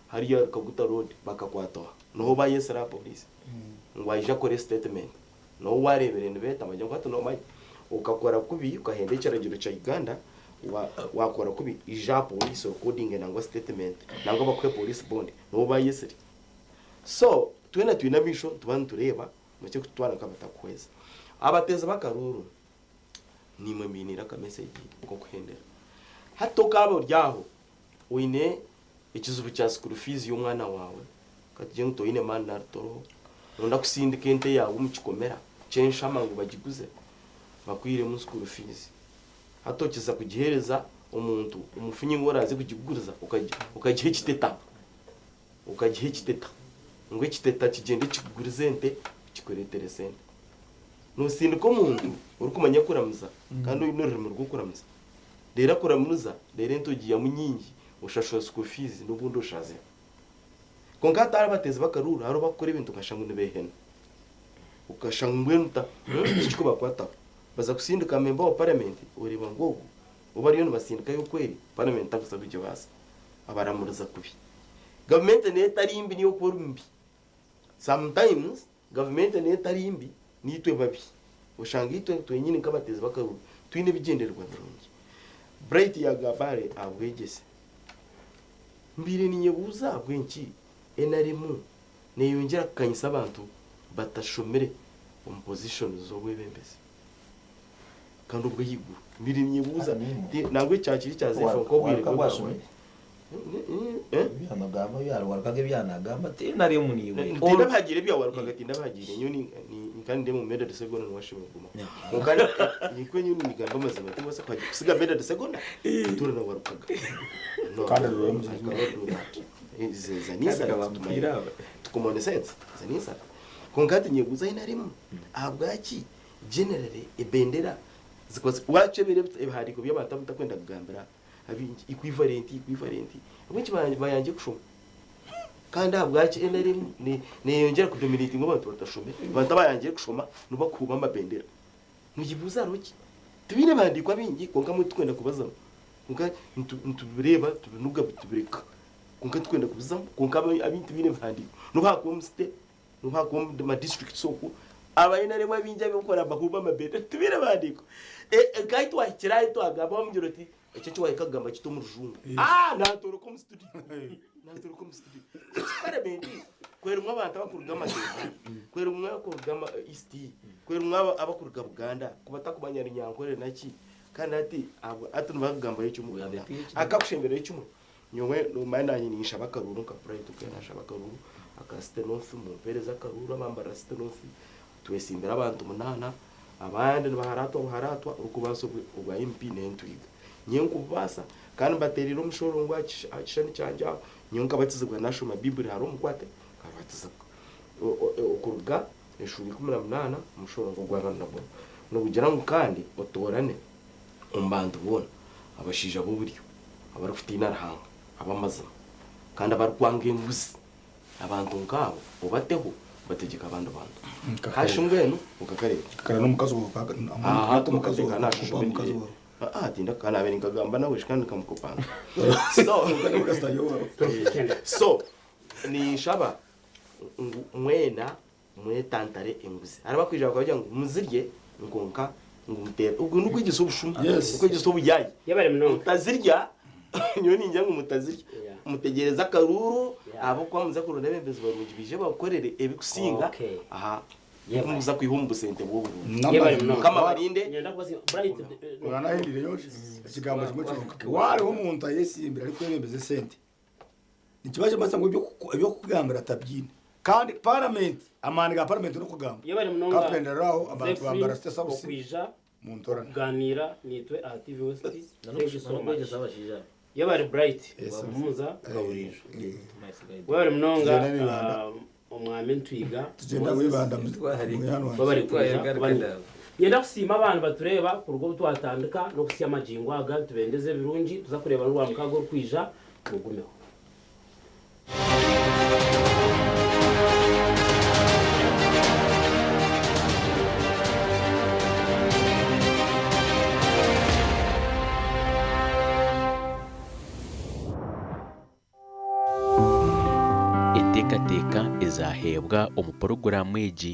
hariya Kaguta Road bakakwatwa. Niho bayesire aha police. Ngu aije akore statement. Noho wareebire nibeeta bagira ngu hati nomanya okakora kubi okahenda ekiragiro kya Uganda wakora kubi ija aha police orekodinge nangwa statement nangwa bakuhe police bond. Niho bayesire. So twena twine amaisho nituba nitureeba murekye kututwara nk'abatakuhweza. Abateezi b'akaruuru nimwe mbiniire akamesegi k'okuhendera. Hati okaaba ori aho oine ekizibu kya school fees y'omwana waawe katugire ngu toine maani nari toroho noyenda kusindika ente yaawe omu kikomera ky'enshama ngu bagiguze bakwihiremu school fees. Hati okiza kugiheereza omuntu omufunyi ngu oraaze kugiguriza okagiha ekiteta okagiha ekiteta ngu ekiteta kigyende kikugurize ente kikureetere sente. Noosindika omuntu orikumanya kuramiza kandi oine orurimi rw'okuramiza reero akuramuriza reero ente ogiihamu nyingi oshashura school fees n'obundi oshazire. Kwonka hati hariho abateezi b'akaruuru hariho abakukora ebintu okashanga ngu nibeehena. Okashanga ngu mbwenu ta tikikubakwataho. Baza kusindika member wa parliament oreeba ngu ogu ou bariyo nibasindikayo kweri parliament takuza kugibaasa. Abaramuriza kubi. Gavumenti neyo etari mbi niyo okuba ori mubi. Sometimes gavumenti neyo etari mbi niitwe babi. Oshanga itwe twenyini nk'abateezi b'akaruuru twine ebigyendererwa birungi. Bright yagamba aha bwegyese. Mbaire ninyebuuza ahabw'enki NRM neyongyera kukanyisa abantu batashomire omu positions z'obwebembezi kandi obw'ahaiguru. Mbaire ninyebuuza nangwa ekyakiri kya Zefa nk'obwire Waruka bwe bwashomire. Ebyanagamba byarukaga ebyanagamba ti NRM niiwe. Tinda bahagiire ebyawarukaga tinda bahagiire nyowe kandi ndi omu Medard Segona niwe ashemereire kuguma. Kwonka nikwe nyowe nigamba amazima tinkubaasa kusiga Medard Segona ntuura na Warukaga. No, Kandi rurora I omuzazi cannot do that. Zanisa Kandi kabamupira aba. common sense zanisa. Kwonka hati nyebuuza NRM ahabwaki generally ebendera zikuba wakyebera ebihandiiko by'abantu abu ntakwenda kugambira abingi equivalent equivalent ahabw'enki bayangye kushoma kandi ahabwaki NRM neyongyera kudominatinga abantu batashomire abantu abayangire kushoma nibakuhuba amabendera nigibuuza hariho ki tibiine bihandiiko bingi kwonka mwe tukwenda kubazamu kwonka nitubireeba tubinuga tubireka kwonka tukwenda kubizamu kwonka abingi tibiine bihandiiko nobu hakuba omu state nobu hakuba omu ma districts okwo aba NRM abingi abikora bahuba amabendera tibiine bihandiiko nkahi twahikire ahi twagamba wamugira oti ekyo eki wahika kugamba kiti omu rujungu natoroka omu studio natoroka omu studio parliament kwerimwe abantu abakuruga amateeka kwerimwe abakuruga East kwerimwe abakuruga Buganda kubatakumanya Runyankore naki kandi hati ati nibakugamba ekyo We have a PhD. akakushemberayo kimwe nyowe nomanya nanye ninshaba akaruuru nka Bright okwe nashaba akaruuru aka City North mumpereze akaruuru abambara City North twesimbire abantu 8 abandi nibaharatwa buharatwa orikubaasa obwa MP n'entwiga nyewe nkububaasa kandi mbateerire omushoro ngu aha kishani kyangye aho nyewe nkabatizibwa nashoma Bibuli hariho omukwate nkabatizibwa okuruga eshura 18 omushoro ngu gwaba nagwo nokugira ngu kandi otoorane omu bantu boona abashaija b'oburyo abarikutiina Ruhanga ab'amazima kandi abarikwanga enguzi abantu nk'abo obateho bategyeka abandi bantu hashi mbwenu okakareeba Kara n'omukazi wawe aha omukazi wawe nashusha omukazi wawe tinda kanabe nikagamba nawe kandi nikamukopanga so so ninshaba ngu mwena mwetantare enguzi hari abakwija bakagira ngu muzirye nkonka ngu mutere ubwo nukwegesa obushuma Yes. nukwegesa obuyayi Yabare munonga. mutazirya nyowe ningira ngu mutazirya Yeah. mutegereze akaruru Yeah. abo kuba muza kuronda abebembezi barungi bije babakorere ebikusinga Okay. aha Yeah. muza kwiha omu busente bw'oburungi Yebare munonga. Mukama barinde Nyenda kubaza Bright no. uranahindireyo ekigambo kimwe kyonka wariho omuntu ayesimbire arikwebembeza esente nikiba kimasa ngu ebyokugambira atabyine kandi parliament amaani ga parliament nokugamba Yebare munonga. kapendereraho abantu Zephyrin, bambara state house okwija muntorane kuganira nitwe aha TV West. Thank you so much. Nokwegyesa abashaija Yebare Bright. Yes, sir. Muza Eh, Gaurisho. My Webare munonga Tugende n'Ibanda. Omwami Ntwiga Tugyenda Moses. wibanda muyani wangye. Webare kwija kuba niiwe. Nyenda kusiima abantu batureeba kuruga obu twatandika n'okuhitsya amagingo aga nitubendeza ebirungi tuza kureeba n'orwamukaaga orukwija mugumeho. Enteekateeka ezaaheebwa omu puroguraamu egi.